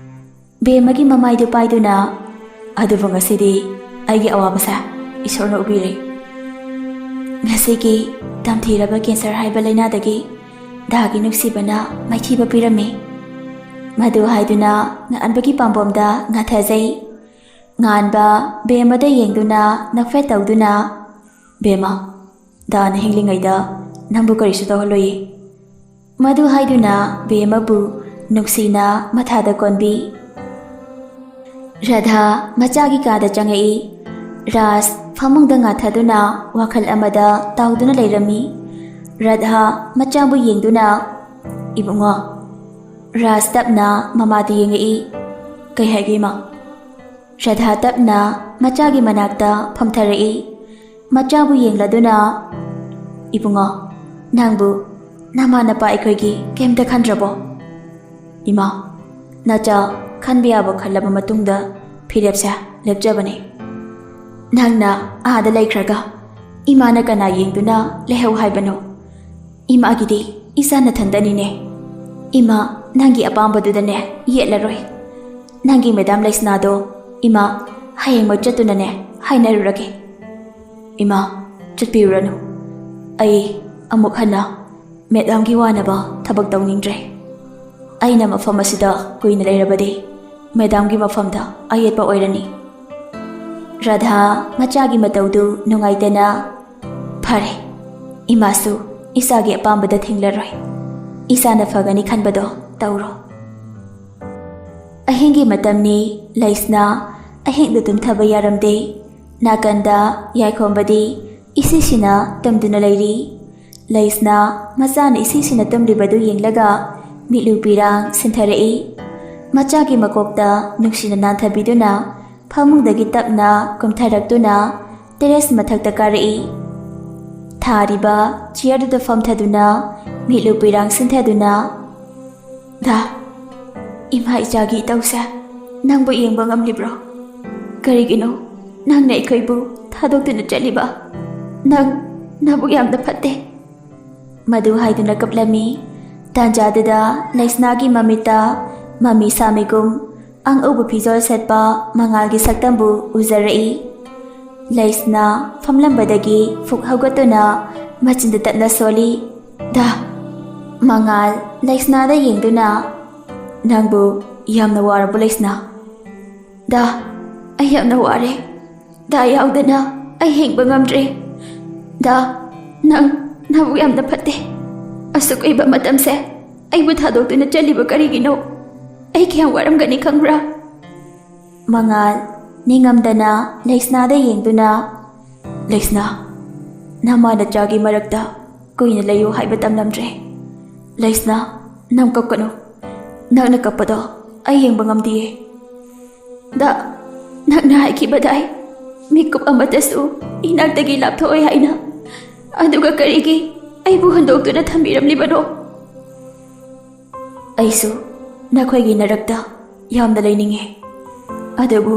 ꯕꯦꯝꯃꯒꯤ ꯃꯃꯥꯏꯗꯨ ꯄꯥꯏꯗꯨꯅ, "ꯑꯗꯨꯕꯨ ꯉꯁꯤꯗꯤ ꯑꯩꯒꯤ ꯑꯋꯥꯕꯁꯦ ꯏꯁꯣꯔꯅ ꯎꯕꯤꯔꯦ꯫ ꯉꯁꯤꯒꯤ ꯇꯝꯊꯤꯔꯕ ꯀꯦꯟꯁꯔ ꯍꯥꯏꯕ ꯂꯥꯏꯅꯥꯗꯒꯤ ꯗꯥꯒꯤ ꯅꯨꯡꯁꯤꯕꯅ ꯃꯥꯏꯊꯤꯕ ꯄꯤꯔꯝꯃꯤ꯫" ꯃꯗꯨ ꯍꯥꯏꯗꯨꯅ ꯉꯥꯟꯕꯒꯤ ꯄꯥꯝꯕꯣꯝꯗ ꯉꯥꯊꯖꯩ꯫ ꯉꯥꯟꯕ ꯕꯦꯝꯃꯗ ꯌꯦꯡꯗꯨꯅ ꯅꯣꯛꯐꯦꯠ ꯇꯧꯗꯨꯅ, "ꯕꯦꯝꯃ, ꯗꯥꯅ ꯍꯤꯡꯂꯤꯉꯩꯗ ꯅꯪꯕꯨ ꯀꯔꯤꯁꯨ ꯇꯧꯍꯜꯂꯣꯏꯌꯦ꯫" ꯃꯗꯨ ꯍꯥꯏꯗꯨꯅ ꯕꯦꯝꯃꯕꯨ ꯅꯨꯡꯁꯤꯅ ꯃꯊꯥꯗ ꯀꯣꯟꯕꯤ꯫ ꯔꯥꯙꯥ ꯃꯆꯥꯒꯤ ꯀꯥꯗ ꯆꯪꯉꯛꯏ꯫ ꯔꯥꯖ ꯐꯃꯨꯡꯗ ꯉꯥꯊꯗꯨꯅ ꯋꯥꯈꯜ ꯑꯃꯗ ꯇꯥꯎꯗꯨꯅ ꯂꯩꯔꯝꯃꯤ꯫ ꯔꯥꯙꯥ ꯃꯆꯥꯕꯨ ꯌꯦꯡꯗꯨꯅ, "ꯏꯕꯨꯡꯉꯣ꯫" ꯔꯥꯖ ꯇꯞꯅ ꯃꯃꯥꯗ ꯌꯦꯡꯉꯛꯏ꯫ "ꯀꯩ ꯍꯥꯏꯒꯦ, ꯏꯃꯥ?" ꯔꯥꯙꯥ ꯇꯞꯅ ꯃꯆꯥꯒꯤ ꯃꯅꯥꯛꯇ ꯐꯝꯊꯔꯛꯏ꯫ ꯃꯆꯥꯕꯨ ꯌꯦꯡꯂꯗꯨꯅ, "ꯏꯕꯨꯡꯉꯣ, ꯅꯪꯕꯨ ꯅꯃꯥ ꯅꯄꯥ ꯑꯩꯈꯣꯏꯒꯤ ꯀꯩꯝꯇ ꯈꯟꯗ꯭ꯔꯕꯣ? ꯏꯃꯥ, ꯅꯆꯥ ꯈꯟꯕ ꯌꯥꯕ ꯈꯜꯂꯕ ꯃꯇꯨꯡꯗ ꯐꯤꯔꯦꯞꯁꯦ ꯂꯦꯞꯆꯕꯅꯤ꯫ ꯅꯪꯅ ꯑꯥꯗ ꯂꯩꯈ꯭ꯔꯒ ꯏꯃꯥꯅ ꯀꯅꯥ ꯌꯦꯡꯗꯨꯅ ꯂꯩꯍꯧ ꯍꯥꯏꯕꯅꯣ? ꯏꯃꯥꯒꯤꯗꯤ ꯏꯆꯥ ꯅꯊꯟꯗꯅꯤꯅꯦ꯫ ꯏꯃꯥ, ꯅꯪꯒꯤ ꯑꯄꯥꯝꯕꯗꯨꯗꯅꯦ ꯌꯦꯠꯂꯔꯣꯏ꯫ ꯅꯪꯒꯤ ꯃꯦꯗꯥꯝ ꯂꯩꯁꯅꯥꯗꯣ ꯏꯃꯥ ꯍꯌꯦꯡꯃꯛ ꯆꯠꯇꯨꯅꯅꯦ ꯍꯥꯏꯅꯔꯨꯔꯒꯦ꯫ ꯏꯃꯥ, ꯆꯠꯄꯤꯔꯨꯔꯅꯨ꯫ ꯑꯩ ꯑꯃꯨꯛ ꯍꯟꯅ ꯃꯦꯗꯥꯝꯒꯤ ꯋꯥꯅꯕ ꯊꯕꯛ ꯇꯧꯅꯤꯡꯗ꯭ꯔꯦ꯫ ꯑꯩꯅ ꯃꯐꯝ ꯑꯁꯤꯗ ꯀꯨꯏꯅ ꯂꯩꯔꯕꯗꯤ ꯃꯦꯗꯥꯝꯒꯤ ꯃꯐꯝꯗ ꯑꯌꯦꯠꯄ ꯑꯣꯏꯔꯅꯤ꯫ ꯔꯥꯙꯥ ꯃꯆꯥꯒꯤ ꯃꯇꯧꯗꯨ ꯅꯨꯡꯉꯥꯏꯇꯅ, "ꯐꯔꯦ, ꯏꯃꯥꯁꯨ ꯏꯆꯥꯒꯤ ꯑꯄꯥꯝꯕꯗ ꯊꯤꯡꯂꯔꯣꯏ꯫ ꯏꯆꯥꯅ ꯐꯒꯅꯤ ꯈꯟꯕꯗꯣ ꯇꯧꯔꯣ"꯫ ꯑꯍꯤꯡꯒꯤ ꯃꯇꯝꯅꯤ꯫ ꯂꯩꯁꯅꯥ ꯑꯍꯤꯡꯗ ꯇꯨꯝꯊꯕ ꯌꯥꯔꯝꯗꯦ꯫ ꯅꯥꯀꯟꯗ ꯌꯥꯏꯈꯣꯝꯕꯗꯤ ꯏꯁꯤꯁꯤꯅ ꯇꯨꯝꯗꯨꯅ ꯂꯩꯔꯤ꯫ ꯂꯩꯁꯅꯥ ꯃꯆꯥꯅ ꯏꯁꯤꯁꯤꯅ ꯇꯨꯝꯂꯤꯕꯗꯨ ꯌꯦꯡꯂꯒ ꯃꯤꯠꯂꯨ ꯄꯤꯔꯥꯡ ꯁꯤꯟꯊꯔꯛꯏ꯫ ꯃꯆꯥꯒꯤ ꯃꯀꯣꯛꯇ ꯅꯨꯡꯁꯤꯅ ꯅꯥꯟꯊꯕꯤꯗꯨꯅ ꯐꯃꯨꯡꯗꯒꯤ ꯇꯞꯅ ꯀꯨꯝꯊꯔꯛꯇꯨꯅ ꯇꯦꯔꯦꯁ ꯃꯊꯛꯇ ꯀꯥꯔꯛꯏ꯫ ꯊꯥꯔꯤꯕ ꯆꯤꯌꯔꯗꯨꯗ ꯐꯝꯊꯗꯨꯅ ꯃꯤꯠꯂꯨ ꯄꯤꯔꯥꯡ ꯁꯤꯟꯊꯗꯨꯅ, "ꯗꯥ, ꯏꯃꯥ ꯏꯆꯥꯒꯤ ꯏꯇꯧꯁꯦ ꯅꯪꯕꯨ ꯌꯦꯡꯕ ꯉꯝꯂꯤꯕ꯭ꯔꯣ? ꯀꯔꯤꯒꯤꯅꯣ ꯅꯪꯅ ꯑꯩꯈꯣꯏꯕꯨ ꯊꯥꯗꯣꯛꯇꯨꯅ ꯆꯠꯂꯤꯕ? ꯅꯪ ꯅꯕꯨꯛ ꯌꯥꯝꯅ ꯐꯠꯇꯦ"꯫ ꯃꯗꯨ ꯍꯥꯏꯗꯨꯅ ꯀꯞꯂꯝꯃꯤ꯫ ꯇꯥꯟꯖꯥꯗꯨꯗ ꯂꯩꯁꯅꯥꯒꯤ ꯃꯃꯤꯠꯇ ꯃꯃꯤ ꯁꯥꯃꯤꯒꯨꯝ ꯑꯉꯧꯕ ꯐꯤꯖꯣꯜ ꯁꯦꯠꯄ ꯃꯉꯥꯜꯒꯤ ꯁꯛꯇꯝꯕꯨ ꯎꯖꯔꯛꯏ꯫ ꯂꯩꯁꯅꯥ ꯐꯝꯂꯝꯕꯗꯒꯤ ꯐꯨꯛ ꯍꯧꯒꯠꯇꯨꯅ ꯃꯆꯤꯟꯗ ꯇꯞꯅ ꯁꯣꯜꯂꯤ꯫ "ꯗꯥ"꯫ ꯃꯉꯥꯜ ꯂꯩꯁꯅꯥꯗ ꯌꯦꯡꯗꯨꯅ, "ꯅꯪꯕꯨ ꯌꯥꯝꯅ ꯋꯥꯔꯕꯣ ꯂꯩꯁꯅꯥ?" "ꯗꯥ, ꯑꯩ ꯌꯥꯝꯅ ꯋꯥꯔꯦ꯫ ꯗꯥ ꯌꯥꯎꯗꯅ ꯑꯩ ꯍꯤꯡꯕ ꯉꯝꯗ꯭ꯔꯦ꯫ ꯗꯥ, ꯅꯪ, ꯅꯕꯨꯛ ꯌꯥꯝꯅ ꯐꯠꯇꯦ꯫ ꯑꯁꯨꯛ ꯀꯨꯏꯕ ꯃꯇꯝꯁꯦ ꯑꯩꯕꯨ ꯊꯥꯗꯣꯛꯇꯨꯅ ꯆꯠꯂꯤꯕ ꯀꯔꯤꯒꯤꯅꯣ? ꯑꯩ ꯀꯌꯥꯝ ꯋꯥꯔꯝꯒꯅꯤ ꯈꯪꯕ꯭ꯔꯥ?" ꯃꯉꯥꯜ ꯅꯤꯡꯉꯝꯗꯅ ꯂꯩꯁꯅꯥꯗ ꯌꯦꯡꯗꯨꯅ, "ꯂꯩꯁꯅꯥ, ꯅꯃꯥ ꯅꯆꯥꯒꯤ ꯃꯔꯛꯇ ꯀꯨꯏꯅ ꯂꯩꯌꯨ ꯍꯥꯏꯕ ꯇꯝꯂꯝꯗ꯭ꯔꯦ꯫ ꯂꯩꯁꯅꯥ, ꯅꯪ ꯀꯞꯀꯅꯨ꯫ ꯅꯪꯅ ꯀꯞꯄꯗꯣ ꯑꯩ ꯌꯦꯡꯕ ꯉꯝꯗꯤꯌꯦ꯫ ꯗꯥ, ꯅꯪꯅ ꯍꯥꯏꯈꯤꯕꯗꯥꯏ, ꯃꯤꯀꯨꯞ ꯑꯃꯠꯇꯁꯨ ꯏꯅꯥꯛꯇꯒꯤ ꯂꯥꯞꯊꯣꯛꯑꯣꯏ ꯍꯥꯏꯅ꯫ ꯑꯗꯨꯒ ꯀꯔꯤꯒꯤ ꯑꯩꯕꯨ ꯍꯨꯟꯗꯣꯛꯇꯨꯅ ꯊꯝꯕꯤꯔꯝꯂꯤꯕꯅꯣ? ꯑꯩꯁꯨ ꯅꯈꯣꯏꯒꯤ ꯅꯔꯛꯇ ꯌꯥꯝꯅ ꯂꯩꯅꯤꯡꯉꯤ, ꯑꯗꯨꯕꯨ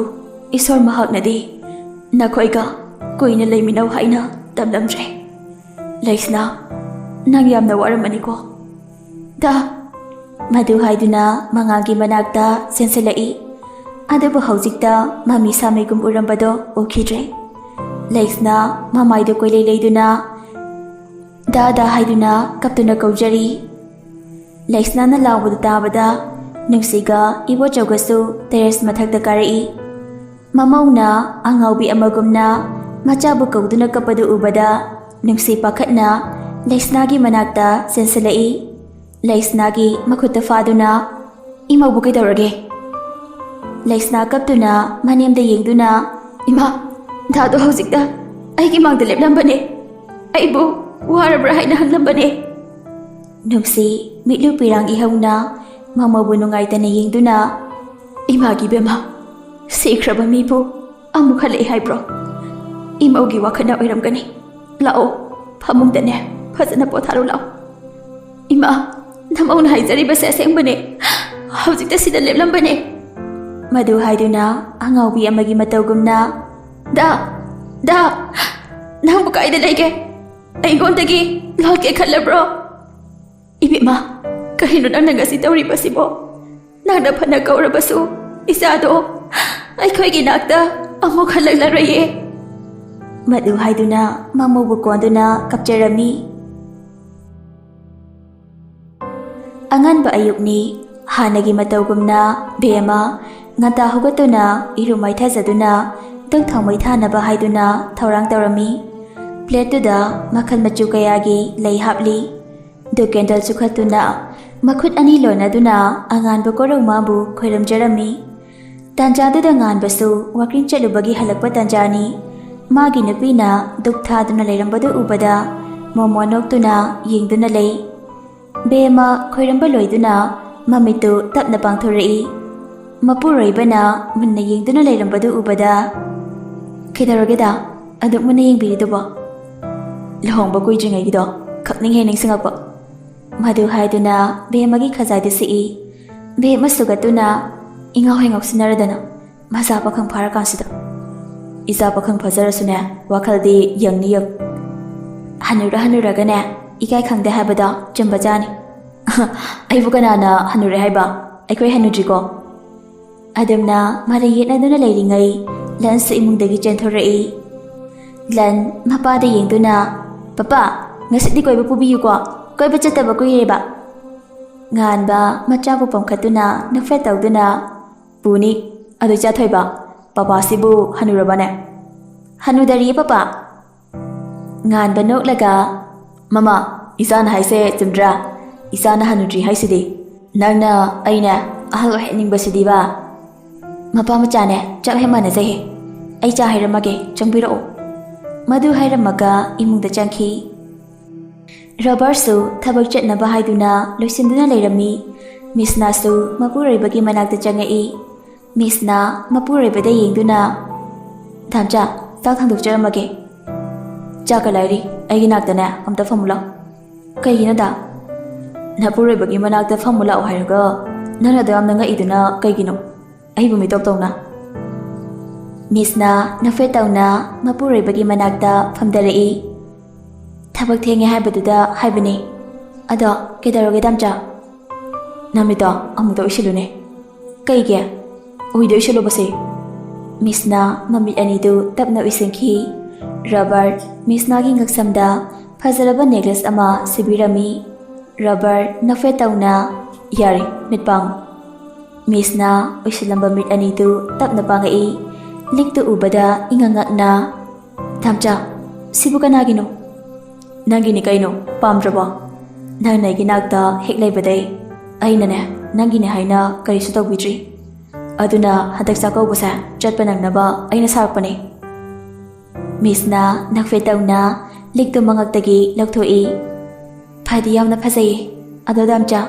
ꯏꯁꯣꯔ ꯃꯍꯥꯛꯅꯗꯤ ꯅꯈꯣꯏꯒ ꯀꯨꯏꯅ ꯂꯩꯃꯤꯟꯅꯧ ꯍꯥꯏꯅ ꯇꯝꯂꯝꯗ꯭ꯔꯦ꯫ ꯂꯩꯁꯅꯥ, ꯅꯪ ꯌꯥꯝꯅ ꯋꯥꯔꯝꯃꯅꯤꯀꯣ꯫ ꯗꯥ, ꯃꯗꯨ ꯍꯥꯏꯗꯨꯅ ꯃꯉꯥꯜꯒꯤ ꯃꯅꯥꯛꯇ ꯆꯦꯟꯁꯤꯜꯂꯛꯏ꯫ ꯑꯗꯨꯕꯨ ꯍꯧꯖꯤꯛꯇ ꯃꯃꯤ ꯁꯥꯃꯤꯒꯨꯝ ꯎꯔꯝꯕꯗꯣ ꯎꯈꯤꯗ꯭ꯔꯦ꯫ ꯂꯩꯁꯅꯥ ꯃꯃꯥꯏꯗꯨ ꯀꯣꯏꯂꯩ ꯂꯩꯗꯨꯅ "ꯗꯥ, ꯗꯥ" ꯍꯥꯏꯗꯨꯅ ꯀꯞꯇꯨꯅ ꯀꯧꯖꯔꯤ꯫ ꯂꯩꯁꯅꯥꯅ ꯂꯥꯎꯕꯗꯨ ꯇꯥꯕꯗ ꯅꯨꯡꯁꯤꯒ ꯏꯕꯣꯆꯧꯒꯁꯨ ꯇꯦꯔꯦꯁ ꯃꯊꯛꯇ ꯀꯥꯔꯛꯏ꯫ ꯃꯃꯧꯅ ꯑꯉꯥꯎꯕꯤ ꯑꯃꯒꯨꯝꯅ ꯃꯆꯥꯕꯨ ꯀꯧꯗꯨꯅ ꯀꯞꯄꯗꯨ ꯎꯕꯗ ꯅꯨꯡꯁꯤ ꯄꯥꯈꯠꯅ ꯂꯩꯁꯅꯥꯒꯤ ꯃꯅꯥꯛꯇ ꯆꯦꯟꯁꯤꯜꯂꯛꯏ꯫ ꯂꯩꯁꯅꯥꯒꯤ ꯃꯈꯨꯠꯇ ꯐꯥꯗꯨꯅ, "ꯏꯃꯧꯕꯨ ꯀꯩꯗꯧꯔꯒꯦ?" ꯂꯩꯁꯅꯥ ꯀꯞꯇꯨꯅ ꯃꯅꯦꯝꯗ ꯌꯦꯡꯗꯨꯅ, "ꯏꯃꯥ, ꯗꯥꯗꯣ ꯍꯧꯖꯤꯛꯇ ꯑꯩꯒꯤ ꯃꯥꯡꯗ ꯂꯦꯞꯂꯝꯕꯅꯦ꯫ ꯑꯩꯕꯨ ꯋꯥꯔꯕ꯭ꯔꯥ ꯍꯥꯏꯅ ꯍꯪꯂꯝꯕꯅꯦ꯫" ꯅꯨꯡꯁꯤ ꯃꯤꯠꯂꯨ ꯄꯤꯔꯥꯡ ꯏꯍꯧꯅ ꯃꯃꯧꯕꯨ ꯅꯨꯡꯉꯥꯏꯇꯅ ꯌꯦꯡꯗꯨꯅ, "ꯏꯃꯥꯒꯤ ꯕꯦꯝꯃ, ꯁꯤꯈ꯭ꯔꯕ ꯃꯤꯕꯨ ꯑꯃꯨꯛ ꯍꯜꯂꯛꯑꯦ ꯍꯥꯏꯕ꯭ꯔꯣ? ꯏꯃꯧꯒꯤ ꯋꯥꯈꯜꯅ ꯑꯣꯏꯔꯝꯒꯅꯤ꯫ ꯂꯥꯛꯑꯣ, ꯐꯃꯨꯡꯗꯅꯦ ꯐꯖꯅ ꯄꯣꯊꯥꯔꯣ ꯂꯥꯛꯑꯣ꯫" "ꯏꯃꯥ, ꯅꯃꯧꯅ ꯍꯥꯏꯖꯔꯤꯕꯁꯦ ꯑꯁꯦꯡꯕꯅꯦ꯫ ꯍꯧꯖꯤꯛꯇ ꯁꯤꯗ ꯂꯦꯞꯂꯝꯕꯅꯦ꯫" ꯃꯗꯨ ꯍꯥꯏꯗꯨꯅ ꯑꯉꯥꯎꯕꯤ ꯑꯃꯒꯤ ꯃꯇꯧꯒꯨꯝꯅ, "ꯗꯥ, ꯗꯥ, ꯅꯪꯕꯨ ꯀꯥꯏꯗ ꯂꯩꯒꯦ? ꯑꯩꯉꯣꯟꯗꯒꯤ ꯂꯣꯠꯀꯦ ꯈꯜꯂꯕ꯭ꯔꯣ? ꯏꯕꯦꯝꯃ, ꯀꯔꯤꯅꯣ ꯅꯪꯅ ꯉꯁꯤ ꯇꯧꯔꯤꯕꯁꯤꯕꯣ? ꯅꯪꯅ ꯐꯅ ꯀꯧꯔꯕꯁꯨ ꯏꯆꯥꯗꯣ ꯑꯩꯈꯣꯏꯒꯤ ꯅꯥꯛꯇ ꯑꯃꯨꯛ ꯍꯜꯂꯛꯂꯔꯣꯏꯌꯦ꯫" ꯃꯗꯨ ꯍꯥꯏꯗꯨꯅ ꯃꯃꯧꯕꯨ ꯀꯣꯟꯗꯨꯅ ꯀꯞꯆꯔꯝꯃꯤ꯫ ꯑꯉꯟꯕ ꯑꯌꯨꯛꯅꯤ꯫ ꯍꯥꯟꯅꯒꯤ ꯃꯇꯧꯒꯨꯝꯅ ꯕꯦꯝꯃ ꯉꯟꯇꯥ ꯍꯧꯒꯠꯇꯨꯅ ꯏꯔꯨ ꯃꯥꯏꯊꯖꯗꯨꯅ ꯙꯨꯛ ꯊꯥꯎꯃꯩ ꯊꯥꯅꯕ ꯍꯥꯏꯗꯨꯅ ꯊꯧꯔꯥꯡ ꯇꯧꯔꯝꯃꯤ꯫ ꯄ꯭ꯂꯦꯠꯇꯨꯗ ꯃꯈꯜ ꯃꯆꯨ ꯀꯌꯥꯒꯤ ꯂꯩ ꯍꯥꯞꯂꯤ꯫ ꯙꯨꯛ ꯀꯦꯟꯗꯜ ꯆꯨꯈꯠꯇꯨꯅ ꯃꯈꯨꯠ ꯑꯅꯤ ꯂꯣꯟꯅꯗꯨꯅ ꯑꯉꯥꯟꯕ ꯀꯣꯔꯧ ꯃꯥꯕꯨ ꯈꯣꯏꯔꯝꯖꯔꯝꯃꯤ꯫ ꯇꯥꯟꯖꯥꯗꯨꯗ ꯉꯥꯟꯕꯁꯨ ꯋꯥꯀꯤꯡ ꯆꯠꯂꯨꯕꯒꯤ ꯍꯜꯂꯛꯄ ꯇꯥꯟꯖꯥꯅꯤ꯫ ꯃꯥꯒꯤ ꯅꯨꯄꯤꯅ ꯙꯨꯛ ꯊꯥꯗꯨꯅ ꯂꯩꯔꯝꯕꯗꯨ ꯎꯕꯗ ꯃꯣꯃꯣ ꯅꯣꯛꯇꯨꯅ ꯌꯦꯡꯗꯨꯅ ꯂꯩ꯫ ꯕꯦꯝꯃ ꯈꯣꯏꯔꯝꯕ ꯂꯣꯏꯗꯨꯅ ꯃꯃꯤꯠꯇꯨ ꯇꯞꯅ ꯄꯥꯡꯊꯣꯔꯛꯏ꯫ ꯃꯄꯨꯔꯣꯏꯕꯅ ꯃꯨꯟꯅ ꯌꯦꯡꯗꯨꯅ ꯂꯩꯔꯝꯕꯗꯨ ꯎꯕꯗ, "ꯀꯩꯗꯧꯔꯒꯦꯗ ꯑꯗꯨꯛ ꯃꯨꯟꯅ ꯌꯦꯡꯕꯤꯔꯤꯗꯨꯕꯣ? ꯂꯨꯍꯣꯡꯕ ꯀꯨꯏꯗ꯭ꯔꯤꯉꯩꯒꯤꯗꯣ ꯈꯛꯅꯤꯡ ꯍꯦꯛ ꯅꯤꯡꯁꯤꯡꯉꯛꯄ꯫ ꯃꯗꯨ ꯍꯥꯏꯗꯨꯅ ꯕꯦꯝꯃꯒꯤ ꯈꯖꯥꯏꯗ ꯁꯤꯛꯏ꯫ ꯕꯦꯝꯃ ꯁꯨꯒꯠꯇꯨꯅ ꯏꯉꯥꯎ ꯍꯦꯛ ꯉꯥꯎꯁꯤꯟꯅꯔꯗꯅ ꯃꯆꯥ ꯄꯥꯈꯪ ꯐꯥꯔꯀꯥꯟꯁꯤꯗ꯫ ꯏꯆꯥ ꯄꯥꯈꯪ ꯐꯥꯖꯔꯁꯨꯅꯦ, ꯋꯥꯈꯜꯗꯤ ꯌꯪꯅꯤ ꯌꯪ꯫ ꯍꯅꯨꯔ ꯍꯅꯨꯔꯒꯅꯦ, ꯏꯀꯥꯏ ꯈꯪꯗꯦ ꯍꯥꯏꯕꯗꯣ ꯆꯨꯝꯕꯖꯥꯠꯅꯤ꯫ ꯑꯩꯕꯨ ꯀꯅꯥꯅ ꯍꯅꯨꯔꯦ ꯍꯥꯏꯕ? ꯑꯩꯈꯣꯏ ꯍꯅꯨꯗ꯭ꯔꯤꯀꯣ꯫ ꯑꯗꯨꯝꯅ ꯃꯔꯩ ꯌꯦꯠꯅꯗꯨꯅ ꯂꯩꯔꯤꯉꯩ, ꯂꯟꯁꯨ ꯏꯃꯨꯡꯗꯒꯤ ꯆꯦꯟꯊꯣꯔꯛꯏ꯫ ꯂꯟ ꯃꯄꯥꯗ ꯌꯦꯡꯗꯨꯅ, "ꯄꯄꯥ, ꯉꯁꯤꯗꯤ ꯀꯣꯏꯕ ꯄꯨꯕꯤꯌꯨꯀꯣ, ꯀꯣꯏꯕ ꯆꯠꯇꯕ ꯀꯨꯏꯔꯦꯕ"꯫ ꯉꯥꯟꯕ ꯃꯆꯥꯕꯨ ꯄꯝꯈꯠꯇꯨꯅ ꯅꯣꯛꯐꯦꯠ ꯇꯧꯗꯨꯅ, "ꯄꯨꯅꯤ꯫ ꯑꯗꯨ ꯏꯆꯥ ꯊꯣꯏꯕ, ꯄꯄꯥꯁꯤꯕꯨ ꯍꯅꯨꯔꯕꯅꯦ?" "ꯍꯅꯨꯗꯔꯤꯌꯦ ꯄꯄꯥ"꯫ ꯉꯥꯟꯕ ꯅꯣꯛꯂꯒ, "ꯃꯃꯥ, ꯏꯆꯥꯅ ꯍꯥꯏꯁꯦ ꯆꯨꯝꯗ꯭ꯔꯥ? ꯏꯆꯥꯅ ꯍꯅꯨꯗ꯭ꯔꯤ ꯍꯥꯏꯁꯤꯗꯤ꯫ ꯅꯪꯅ ꯑꯩꯅ ꯑꯍꯜ ꯑꯣꯏꯍꯟꯅꯤꯡꯕꯁꯤꯗꯤꯕ"꯫ "ꯃꯄꯥ ꯃꯆꯥꯅꯦ, ꯆꯞ ꯍꯦꯛ ꯃꯥꯟꯅꯖꯩꯍꯦ꯫ ꯑꯩ ꯆꯥ ꯍꯩꯔꯝꯃꯒꯦ, ꯆꯪꯕꯤꯔꯛꯑꯣ"꯫ ꯃꯗꯨ ꯍꯥꯏꯔꯝꯃꯒ ꯏꯃꯨꯡꯗ ꯆꯪꯈꯤ꯫ ꯔꯣꯕꯔꯠꯁꯨ ꯊꯕꯛ ꯆꯠꯅꯕ ꯍꯥꯏꯗꯨꯅ ꯂꯣꯏꯁꯤꯟꯗꯨꯅ ꯂꯩꯔꯝꯃꯤ꯫ ꯃꯤꯁꯅꯥꯁꯨ ꯃꯄꯨꯔꯣꯏꯕꯒꯤ ꯃꯅꯥꯛꯇ ꯆꯪꯉꯛꯏ꯫ ꯃꯤꯁꯅ ꯃꯄꯨꯔꯣꯏꯕꯗ ꯌꯦꯡꯗꯨꯅ, "ꯗꯥꯝꯆꯥ, ꯆꯥꯛ ꯊꯥꯡꯗꯣꯛꯆꯔꯝꯃꯒꯦ꯫ ꯆꯥꯛꯀ ꯂꯥꯏꯔꯤ, ꯑꯩꯒꯤ ꯅꯥꯛꯇꯅꯦ ꯑꯝꯇ ꯐꯝꯃꯨ ꯂꯥꯎ"꯫ "ꯀꯩꯒꯤꯅꯣꯗ? ꯅꯄꯨꯔꯣꯏꯕꯒꯤ ꯃꯅꯥꯛꯇ ꯐꯝꯃꯨ ꯂꯥꯛꯑꯣ ꯍꯥꯏꯔꯒ ꯅꯪꯅ ꯑꯗꯨ ꯌꯥꯝꯅ ꯉꯛꯏꯗꯨꯅ ꯀꯩꯒꯤꯅꯣ? ꯑꯩꯕꯨ ꯃꯤꯇꯣꯞ ꯇꯧꯅ"꯫ ꯃꯤꯁꯅ ꯅꯣꯛꯐꯦꯠ ꯇꯧꯅ ꯃꯄꯨꯔꯣꯏꯕꯒꯤ ꯃꯅꯥꯛꯇ ꯐꯝꯊꯔꯛꯏ꯫ "ꯊꯕꯛ ꯊꯦꯡꯉꯦ ꯍꯥꯏꯕꯗꯨꯗ ꯍꯥꯏꯕꯅꯤ꯫ ꯑꯗꯣ ꯀꯩꯗꯧꯔꯒꯦ ꯗꯥꯝꯆꯥ? ꯅꯃꯤꯠꯇꯣ ꯑꯃꯨꯛꯇ ꯎꯏꯁꯤꯜꯂꯨꯅꯦ"꯫ "ꯀꯩꯒꯤ? ꯎꯏꯗ ꯎꯏꯁꯤꯜꯂꯨꯕꯁꯦ"꯫ ꯃꯤꯁꯅ ꯃꯃꯤꯠ ꯑꯅꯤꯗꯨ ꯇꯞꯅ ꯎꯏꯁꯤꯟꯈꯤ꯫ ꯔꯣꯕꯔꯠ ꯃꯤꯁꯅꯥꯒꯤ ꯉꯛꯁꯝꯗ ꯐꯖꯔꯕ ꯅꯦꯀꯂꯦꯁ ꯑꯃ ꯁꯤꯕꯤꯔꯝꯃꯤ꯫ ꯔꯣꯕꯔꯠ ꯅꯣꯛꯐꯦꯠ ꯇꯧꯅ, "ꯌꯥꯔꯦ, ꯃꯤꯠ ꯄꯥꯡꯉꯨ"꯫ ꯃꯤꯁꯅ ꯎꯏꯁꯤꯜꯂꯝꯕ ꯃꯤꯠ ꯑꯅꯤꯗꯨ ꯇꯞꯅ ꯄꯥꯡꯉꯛꯏ꯫ ꯂꯤꯛꯇꯨ ꯎꯕꯗ ꯏꯉꯛ ꯉꯛꯅ, "ꯗꯥꯝꯆꯥ, ꯁꯤꯕꯨ ꯀꯅꯥꯒꯤꯅꯣ?" "ꯅꯪꯒꯤꯅꯤ ꯀꯩꯅꯣ, ꯄꯥꯝꯗ꯭ꯔꯕꯣ? ꯅꯪꯅ ꯑꯩꯒꯤ ꯅꯥꯛꯇ ꯍꯦꯛ ꯂꯩꯕꯗꯩ ꯑꯩꯅꯅꯦ, ꯅꯪꯒꯤꯅꯦ ꯍꯥꯏꯅ ꯀꯔꯤꯁꯨ ꯇꯧꯕꯤꯗ꯭ꯔꯤ꯫ ꯑꯗꯨꯅ ꯍꯟꯗꯛ ꯆꯥꯛꯀꯧꯕꯁꯦ ꯆꯠꯄ ꯅꯪꯅꯕ ꯑꯩꯅ ꯁꯥꯔꯛꯄꯅꯦ"꯫ ꯃꯤꯁꯅ ꯅꯣꯛꯐꯦꯠ ꯇꯧꯅ ꯂꯤꯛꯇꯨ ꯃꯉꯛꯇꯒꯤ ꯂꯧꯊꯣꯛꯏ꯫ "ꯐꯗꯤ ꯌꯥꯝꯅ ꯐꯖꯩꯌꯦ꯫ ꯑꯗꯣ ꯗꯥꯝꯆꯥ,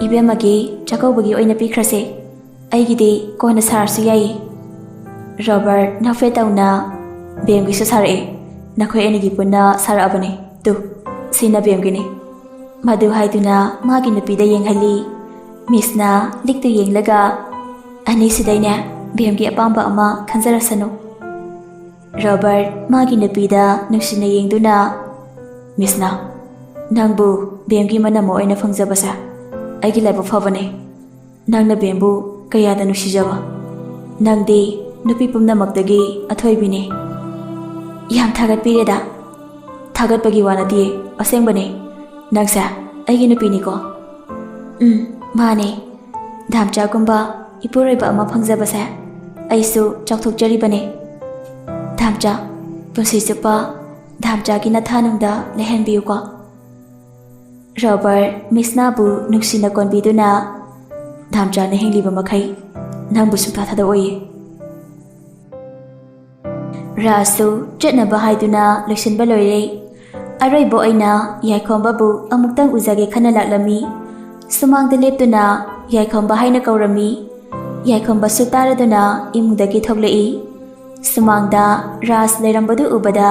ꯏꯕꯦꯝꯃꯒꯤ ꯆꯥꯛꯀꯧꯕꯒꯤ ꯑꯣꯏꯅ ꯄꯤꯈ꯭ꯔꯁꯦ꯫ ꯑꯩꯒꯤꯗꯤ ꯀꯣꯟꯅ ꯁꯥꯔꯁꯨ ꯌꯥꯏꯌꯦ"꯫ ꯔꯣꯕꯔꯠ ꯅꯣꯛꯐꯦꯠ ꯇꯧꯅ, "ꯕꯦꯝꯒꯤꯁꯨ ꯁꯥꯔꯛꯑꯦ꯫ ꯅꯈꯣꯏ ꯑꯅꯤꯒꯤ ꯄꯨꯟꯅ ꯁꯥꯔꯛꯑꯕꯅꯦ꯫ ꯇꯨ"꯫ "ꯁꯤꯅ ꯕꯦꯝꯒꯤꯅꯤ꯫" ꯃꯗꯨ ꯍꯥꯏꯗꯨꯅ ꯃꯥꯒꯤ ꯅꯨꯄꯤꯗ ꯌꯦꯡꯍꯜꯂꯤ꯫ ꯃꯤꯁꯅ ꯂꯤꯛꯇꯨ ꯌꯦꯡꯂꯒ, "ꯑꯅꯤꯁꯤꯗꯩꯅꯦ ꯕꯦꯝꯒꯤ ꯑꯄꯥꯝꯕ ꯑꯃ ꯈꯟꯖꯔꯁꯅꯨ꯫" ꯔꯣꯕꯔꯠ ꯃꯥꯒꯤ ꯅꯨꯄꯤꯗ ꯅꯨꯡꯁꯤꯅ ꯌꯦꯡꯗꯨꯅ, "ꯃꯤꯁꯅ, ꯅꯪꯕꯨ ꯕꯦꯝꯒꯤ ꯃꯅꯝ ꯑꯣꯏꯅ ꯐꯪꯖꯕꯁꯦ ꯑꯩꯒꯤ ꯂꯥꯏꯕꯛ ꯐꯕꯅꯦ꯫ ꯅꯪꯅ ꯕꯦꯝꯕꯨ ꯀꯌꯥꯗ ꯅꯨꯡꯁꯤꯖꯕ꯫ ꯅꯪꯗꯤ ꯅꯨꯄꯤ ꯄꯨꯝꯅꯃꯛꯇꯒꯤ ꯑꯊꯣꯏꯕꯤꯅꯤ꯫" "ꯌꯥꯝ ꯊꯥꯒꯠꯄꯤꯔꯦꯗ꯫" "ꯊꯥꯒꯠꯄꯒꯤ ꯋꯥ ꯅꯠꯇꯤꯌꯦ, ꯑꯁꯦꯡꯕꯅꯦ꯫ ꯅꯪꯁꯦ ꯑꯩꯒꯤ ꯅꯨꯄꯤꯅꯤꯀꯣ꯫" "ꯎꯝ, ꯃꯥꯅꯦ꯫ ꯙꯥꯝꯆꯥꯒꯨꯝꯕ ꯏꯄꯨꯔꯣꯏꯕ ꯑꯃ ꯐꯪꯖꯕꯁꯦ ꯑꯩꯁꯨ ꯆꯥꯎꯊꯣꯛꯆꯔꯤꯕꯅꯦ꯫ ꯙꯥꯝꯆꯥ, ꯄꯨꯟꯁꯤ ꯆꯨꯞꯄ ꯙꯥꯝꯆꯥꯒꯤ ꯅꯊꯥꯅꯨꯡꯗ ꯂꯩꯍꯟꯕꯤꯌꯨꯀꯣ꯫" ꯔꯣꯕꯔꯠ ꯃꯤꯁꯅꯥꯕꯨ ꯅꯨꯡꯁꯤꯅ ꯀꯣꯟꯕꯤꯗꯨꯅ, "ꯙꯥꯝꯆꯥꯅ ꯍꯤꯡꯂꯤꯕ ꯃꯈꯩ ꯅꯪꯕꯨ ꯁꯨꯡꯊꯥ ꯊꯥꯗꯣꯛꯑꯣꯏꯌꯦ꯫" ꯔꯥꯖꯁꯨ ꯆꯠꯅꯕ ꯍꯥꯏꯗꯨꯅ ꯂꯣꯏꯁꯤꯟꯕ ꯂꯣꯏꯔꯦ꯫ ꯑꯔꯣꯏꯕ ꯑꯣꯏꯅ ꯌꯥꯏꯈꯣꯝꯕꯕꯨ ꯑꯃꯨꯛꯇꯪ ꯎꯖꯒꯦ ꯈꯟꯅ ꯂꯥꯛꯂꯝꯃꯤ꯫ ꯁꯨꯃꯥꯡꯗ ꯂꯦꯞꯇꯨꯅ ꯌꯥꯏꯈꯣꯝꯕ ꯍꯥꯏꯅ ꯀꯧꯔꯝꯃꯤ꯫ ꯌꯥꯏꯈꯣꯝꯕꯁꯨ ꯇꯥꯔꯗꯨꯅ ꯏꯃꯨꯡꯗꯒꯤ ꯊꯣꯛꯂꯛꯏ꯫ ꯁꯨꯃꯥꯡꯗ ꯔꯥꯖ ꯂꯩꯔꯝꯕꯗꯨ ꯎꯕꯗ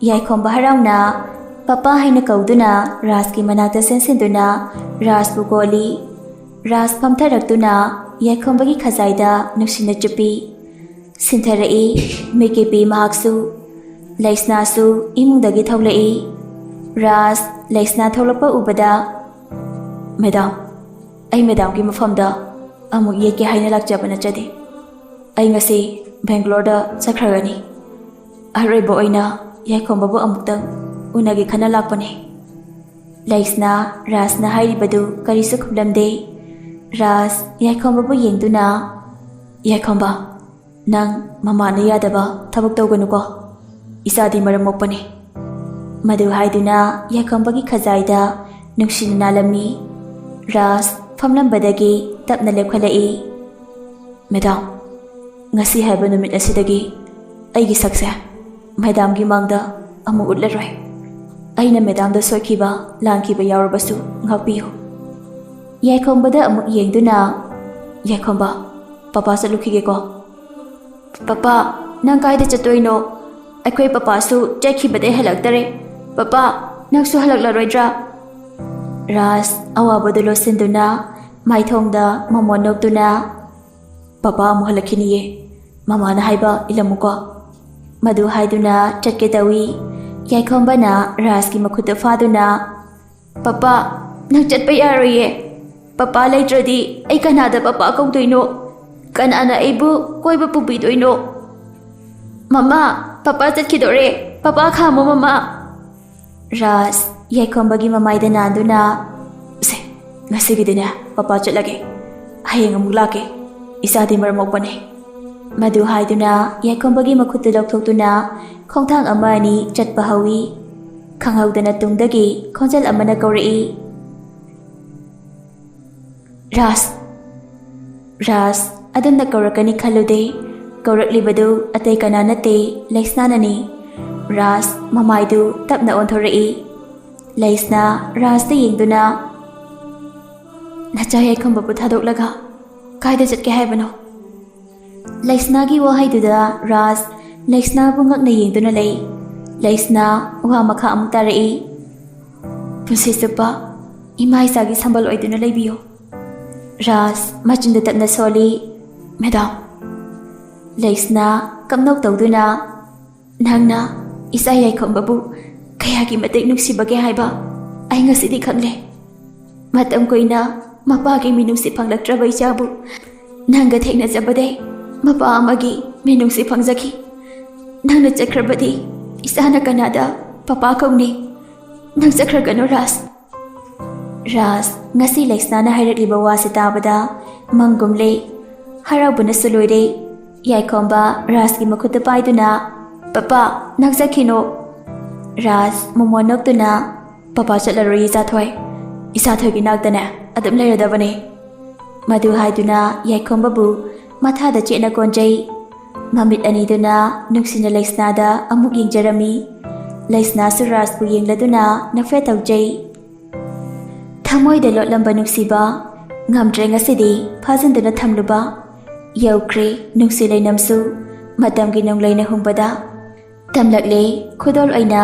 ꯌꯥꯏꯈꯣꯝꯕ ꯍꯔꯥꯎꯅ "ꯄꯄꯥ" ꯍꯥꯏꯅ ꯀꯧꯗꯨꯅ ꯔꯥꯖꯀꯤ ꯃꯅꯥꯛꯇ ꯆꯦꯟꯁꯤꯟꯗꯨꯅ ꯔꯥꯖꯕꯨ ꯀꯣꯜꯂꯤ꯫ ꯔꯥꯖ ꯐꯝꯊꯔꯛꯇꯨꯅ ꯌꯥꯏꯈꯣꯝꯕꯒꯤ ꯈꯖꯥꯏꯗ ꯅꯨꯡꯁꯤꯅ ꯆꯨꯞꯄꯤ꯫ ꯁꯤꯟꯊꯔꯛꯏ꯫ ꯃꯤꯠꯀꯤ ꯄꯤ ꯃꯍꯥꯛꯁꯨ꯫ ꯂꯩꯁꯅꯥꯁꯨ ꯏꯃꯨꯡꯗꯒꯤ ꯊꯣꯛꯂꯛꯏ꯫ ꯔꯥꯖ ꯂꯩꯁꯅꯥ ꯊꯣꯛꯂꯛꯄ ꯎꯕꯗ, "ꯃꯦꯗꯥꯝ, ꯑꯩ ꯃꯦꯗꯥꯝꯒꯤ ꯃꯐꯝꯗ ꯑꯃꯨꯛ ꯌꯦꯠꯀꯦ ꯍꯥꯏꯅ ꯂꯥꯛꯆꯕ ꯅꯠꯆꯗꯦ꯫ ꯑꯩ ꯉꯁꯤ ꯕꯦꯡꯒ꯭ꯂꯣꯔꯗ ꯆꯠꯈ꯭ꯔꯒꯅꯤ꯫ ꯑꯔꯣꯏꯕ ꯑꯣꯏꯅ ꯌꯥꯏꯈꯣꯝꯕꯕꯨ ꯑꯃꯨꯛꯇꯪ ꯎꯅꯒꯦ ꯈꯟꯅ ꯂꯥꯛꯄꯅꯦ꯫" ꯂꯩꯁꯅꯥ ꯔꯥꯖꯅ ꯍꯥꯏꯔꯤꯕꯗꯨ ꯀꯔꯤꯁꯨ ꯈꯨꯝꯂꯝꯗꯦ꯫ ꯔꯥꯖ ꯌꯥꯏꯈꯣꯝꯕꯕꯨ ꯌꯦꯡꯗꯨꯅ, "ꯌꯥꯏꯈꯣꯝꯕ, ꯅꯪ ꯃꯃꯥꯅ ꯌꯥꯗꯕ ꯊꯕꯛ ꯇꯧꯒꯅꯨꯀꯣ꯫ ꯏꯆꯥꯗꯤ ꯃꯔꯝ ꯃꯣꯛꯄꯅꯤ꯫" ꯃꯗꯨ ꯍꯥꯏꯗꯨꯅ ꯌꯥꯏꯈꯣꯝꯕꯒꯤ ꯈꯖꯥꯏꯗ ꯅꯨꯡꯁꯤꯅ ꯅꯥꯜꯂꯝꯃꯤ꯫ ꯔꯥꯖ ꯐꯝꯂꯝꯕꯗꯒꯤ ꯇꯞꯅ ꯂꯦꯞꯈꯠꯂꯛꯏ꯫ "ꯃꯦꯗꯥꯝ, ꯉꯁꯤ ꯍꯥꯏꯕ ꯅꯨꯃꯤꯠ ꯑꯁꯤꯗꯒꯤ ꯑꯩꯒꯤ ꯁꯛꯁꯦ ꯃꯦꯗꯥꯝꯒꯤ ꯃꯥꯡꯗ ꯑꯃꯨꯛ ꯎꯠꯂꯔꯣꯏ꯫ ꯑꯩꯅ ꯃꯦꯗꯥꯝꯗ ꯁꯣꯏꯈꯤꯕ, ꯂꯥꯟꯈꯤꯕ ꯌꯥꯎꯔꯕꯁꯨ ꯉꯥꯛꯄꯤꯌꯨ꯫" ꯌꯥꯏꯈꯣꯝꯕꯗ ꯑꯃꯨꯛ ꯌꯦꯡꯗꯨꯅ, "ꯌꯥꯏꯈꯣꯝꯕ, ꯄꯄꯥ ꯆꯠꯂꯨꯈꯤꯒꯦꯀꯣ꯫" "ꯄꯄꯥ, ꯅꯪ ꯀꯥꯏꯗ ꯆꯠꯇꯣꯏꯅꯣ? ꯑꯩꯈꯣꯏ ꯄꯄꯥꯁꯨ ꯆꯠꯈꯤꯕꯗꯩ ꯍꯜꯂꯛꯇꯔꯦ꯫ ꯄꯄꯥ!" ꯅꯪꯁꯨ ꯍꯜꯂꯛꯂꯔꯣꯏꯗ꯭ꯔꯥ? ꯔꯥꯖ ꯑꯋꯥꯕꯗꯨ ꯂꯣꯠꯁꯤꯟꯗꯨꯅ ꯃꯥꯏꯊꯣꯡꯗ ꯃꯃꯣꯟ ꯅꯣꯛꯇꯨꯅ, "ꯄꯄꯥ ꯑꯃꯨꯛ ꯍꯜꯂꯛꯈꯤꯅꯤꯌꯦ, ꯃꯃꯥꯅ ꯍꯥꯏꯕ ꯏꯜꯂꯝꯃꯨꯀꯣ"꯫ ꯃꯗꯨ ꯍꯥꯏꯗꯨꯅ ꯆꯠꯀꯦ ꯇꯧꯏ꯫ ꯌꯥꯏꯈꯣꯝꯕꯅ ꯔꯥꯖꯀꯤ ꯃꯈꯨꯠꯇꯨ ꯐꯥꯗꯨꯅ, "ꯄꯄꯥ, ꯅꯪ ꯆꯠꯄ ꯌꯥꯔꯣꯏꯌꯦ꯫ ꯄꯄꯥ ꯂꯩꯇ꯭ꯔꯗꯤ ꯑꯩ ꯀꯅꯥꯗ ꯄꯄꯥ ꯀꯧꯗꯣꯏꯅꯣ? ꯀꯅꯥꯅ ꯑꯩꯕꯨ ꯀꯣꯏꯕ ꯄꯨꯕꯤꯗꯣꯏꯅꯣ? ꯃꯃꯥ, ꯄꯄꯥ ꯆꯠꯈꯤꯗꯣꯔꯦ꯫ ꯄꯄꯥ ꯈꯥꯝꯃꯣ, ꯃꯃꯥ"꯫ ꯔꯥꯖ ꯌꯥꯏꯈꯣꯝꯕꯒꯤ ꯃꯃꯥꯏꯗ ꯅꯥꯟꯗꯨꯅ, "ꯁꯦ, ꯉꯁꯤꯒꯤꯗꯤꯅꯦ ꯄꯄꯥ ꯆꯠꯂꯒꯦ꯫ ꯍꯌꯦꯡ ꯑꯃꯨꯛ ꯂꯥꯛꯀꯦ꯫ ꯏꯆꯥꯗꯤ ꯃꯔꯝ ꯃꯣꯛꯄꯅꯦ"꯫ ꯃꯗꯨ ꯍꯥꯏꯗꯨꯅ ꯌꯥꯏꯈꯣꯝꯕꯒꯤ ꯃꯈꯨꯠꯇꯨ ꯂꯧꯊꯣꯛꯇꯨꯅ ꯈꯣꯡꯊꯥꯡ ꯑꯃ ꯑꯅꯤ ꯆꯠꯄ ꯍꯧꯏ꯫ ꯈꯪꯍꯧꯗꯅ ꯇꯨꯡꯗꯒꯤ ꯈꯣꯟꯖꯦꯜ ꯑꯃꯅ ꯀꯧꯔꯛꯏ, "ꯔꯥꯖ"꯫ ꯔꯥꯖ ꯑꯗꯨꯝꯅ ꯀꯧꯔꯛꯀꯅꯤ ꯈꯜꯂꯨꯗꯦ꯫ ꯀꯧꯔꯛꯂꯤꯕꯗꯨ ꯑꯇꯩ ꯀꯅꯥ ꯅꯠꯇꯦ, ꯂꯩꯁꯅꯥꯅꯅꯤ꯫ ꯔꯥꯖ ꯃꯃꯥꯏꯗꯨ ꯇꯞꯅ ꯑꯣꯟꯊꯣꯔꯛꯏ꯫ ꯂꯩꯁꯅꯥ ꯔꯥꯖꯇ ꯌꯦꯡꯗꯨꯅ, "ꯅꯆꯥ ꯌꯥꯏꯈꯣꯝꯕꯕꯨ ꯊꯥꯗꯣꯛꯂꯒ ꯀꯥꯏꯗ ꯆꯠꯀꯦ ꯍꯥꯏꯕꯅꯣ?" ꯂꯩꯁꯅꯥꯒꯤ ꯋꯥꯍꯩꯗꯨꯗ ꯔꯥꯖ ꯂꯩꯁꯅꯥꯕꯨ ꯉꯛꯅ ꯌꯦꯡꯗꯨꯅ ꯂꯩ꯫ ꯂꯩꯁꯅꯥ ꯋꯥ ꯃꯈꯥ ꯑꯃꯨꯛ ꯇꯥꯔꯛꯏ, "ꯄꯨꯟꯁꯤ ꯆꯨꯞꯄ ꯏꯃꯥ ꯏꯆꯥꯒꯤ ꯁꯝꯕꯜ ꯑꯣꯏꯗꯨꯅ ꯂꯩꯕꯤꯌꯨ"꯫ ꯔꯥꯖ ꯃꯆꯤꯟꯗꯨ ꯇꯞꯅ ꯁꯣꯜꯂꯤ, "ꯃꯦꯗꯥꯝ"꯫ ꯂꯩꯁꯅꯥ ꯀꯞꯅꯣꯛ ꯇꯧꯗꯨꯅ, "ꯅꯪꯅ ꯏꯆꯥ ꯌꯥꯏꯈꯣꯝꯕꯕꯨ ꯀꯌꯥꯒꯤ ꯃꯇꯤꯛ ꯅꯨꯡꯁꯤꯕꯒꯦ ꯍꯥꯏꯕ ꯑꯩ ꯉꯁꯤꯗꯤ ꯈꯪꯂꯦ꯫ ꯃꯇꯝ ꯀꯨꯏꯅ ꯃꯄꯥꯒꯤ ꯃꯤꯅꯨꯡꯁꯤ ꯐꯪꯂꯛꯇ꯭ꯔꯕ ꯏꯆꯥꯕꯨ ꯅꯪꯒ ꯊꯦꯡꯅꯖꯕꯗꯩ ꯃꯄꯥ ꯑꯃꯒꯤ ꯃꯤꯅꯨꯡꯁꯤ ꯐꯪꯖꯈꯤ꯫ ꯅꯪꯅ ꯆꯠꯈ꯭ꯔꯕꯗꯤ ꯏꯆꯥꯅ ꯀꯅꯥꯗ ꯄꯄꯥ ꯀꯧꯅꯤ? ꯅꯪ ꯆꯠꯈ꯭ꯔꯒꯅꯨ, ꯔꯥꯖ"꯫ ꯔꯥꯖ ꯉꯁꯤ ꯂꯩꯁꯅꯥꯅ ꯍꯥꯏꯔꯛꯂꯤꯕ ꯋꯥꯁꯤ ꯇꯥꯕꯗ ꯃꯪꯒꯨꯝ ꯂꯩ꯫ ꯍꯔꯥꯎꯕꯅꯁꯨ ꯂꯣꯏꯔꯦ꯫ ꯌꯥꯏꯈꯣꯝꯕ ꯔꯥꯖꯀꯤ ꯃꯈꯨꯠꯇ ꯄꯥꯏꯗꯨꯅ, "ꯄꯄꯥ, ꯅꯪ ꯆꯠꯈꯤꯅꯣ"꯫ ꯔꯥꯖ ꯃꯃꯣꯟ ꯅꯣꯛꯇꯨꯅ, "ꯄꯄꯥ ꯆꯠꯂꯔꯣꯏ, ꯏꯆꯥꯊꯣꯏ꯫ ꯏꯆꯥꯊꯣꯏꯒꯤ ꯅꯥꯛꯇꯅꯦ ꯑꯗꯨꯝ ꯂꯩꯔꯗꯕꯅꯦ"꯫ ꯃꯗꯨ ꯍꯥꯏꯗꯨꯅ ꯌꯥꯏꯈꯣꯝꯕꯕꯨ ꯃꯊꯥꯗ ꯆꯦꯠꯅ ꯀꯣꯟꯖꯩ꯫ ꯃꯃꯤꯠ ꯑꯅꯤꯗꯨꯅ ꯅꯨꯡꯁꯤꯅ ꯂꯩꯁꯅꯥꯗ ꯑꯃꯨꯛ ꯌꯦꯡꯖꯔꯝꯃꯤ꯫ ꯂꯩꯁꯅꯥꯁꯨ ꯔꯥꯖꯄꯨ ꯌꯦꯡꯂꯗꯨꯅ ꯅꯣꯛꯐꯦꯠ ꯇꯧꯖꯩ꯫ ꯊꯃꯣꯏꯗ ꯂꯣꯠꯂꯝꯕ ꯅꯨꯡꯁꯤꯕ ꯉꯝꯗ꯭ꯔꯦ ꯉꯁꯤꯗꯤ ꯐꯥꯖꯤꯟꯗꯨꯅ ꯊꯝꯂꯨꯕ꯫ ꯌꯧꯈ꯭ꯔꯦ ꯅꯨꯡꯁꯤ ꯂꯩꯅꯝꯁꯨ ꯃꯇꯝꯒꯤ ꯅꯣꯡꯂꯩꯅ ꯍꯨꯝꯕꯗ꯫ ꯇꯝꯂꯛꯂꯦ ꯈꯨꯗꯣꯜ ꯑꯣꯏꯅ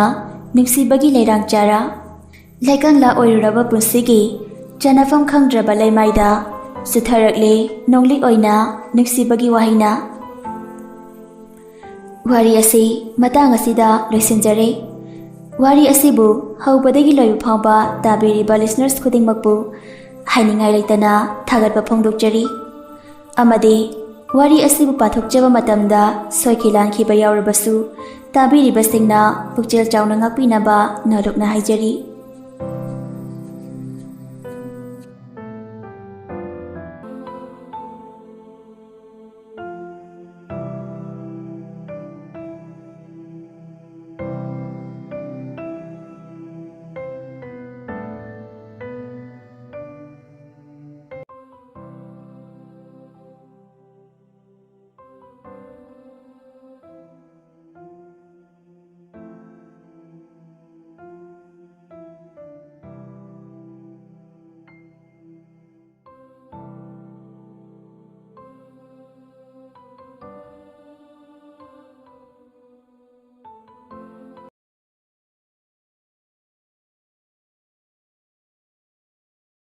ꯅꯨꯡꯁꯤꯕꯒꯤ ꯂꯩꯔꯥꯡ ꯆꯥꯔꯥ, ꯂꯩꯀꯪꯂꯥ ꯑꯣꯏꯔꯨꯔꯕ ꯄꯨꯟꯁꯤꯒꯤ ꯆꯥꯅꯐꯝ ꯈꯪꯗ꯭ꯔꯕ ꯂꯩꯃꯥꯏꯗ ꯆꯨꯊꯔꯛꯂꯦ ꯅꯣꯡꯂꯤꯛ ꯑꯣꯏꯅ ꯅꯨꯡꯁꯤꯕꯒꯤ ꯋꯥꯍꯩꯅ꯫ ꯋꯥꯔꯤ ꯑꯁꯤ ꯃꯇꯥꯡ ꯑꯁꯤꯗ ꯂꯣꯏꯁꯤꯟꯖꯔꯦ꯫ ꯋꯥꯔꯤ ꯑꯁꯤꯕꯨ ꯍꯧꯕꯗꯒꯤ ꯂꯣꯏꯕ ꯐꯥꯎꯕ ꯇꯥꯕꯤꯔꯤꯕ listeners ꯈꯨꯗꯤꯡꯃꯛꯄꯨ ꯍꯥꯏꯅꯤꯡꯉꯥꯏ ꯂꯩꯇꯅ ꯊꯥꯒꯠꯄ ꯐꯣꯡꯗꯣꯛꯆꯔꯤ꯫ ꯑꯃꯗꯤ ꯋꯥꯔꯤ ꯑꯁꯤꯕꯨ ꯄꯥꯊꯣꯛꯆꯕ ꯃꯇꯝꯗ ꯁꯣꯏꯈꯤ ꯂꯥꯟꯈꯤꯕ ꯌꯥꯎꯔꯕꯁꯨ ꯇꯥꯕꯤꯔꯤꯕꯁꯤꯡꯅ ꯄꯨꯛꯆꯦꯜ ꯆꯥꯎꯅ ꯉꯥꯛꯄꯤꯅꯕ ꯅꯣꯂꯨꯛꯅ ꯍꯥꯏꯖꯔꯤ꯫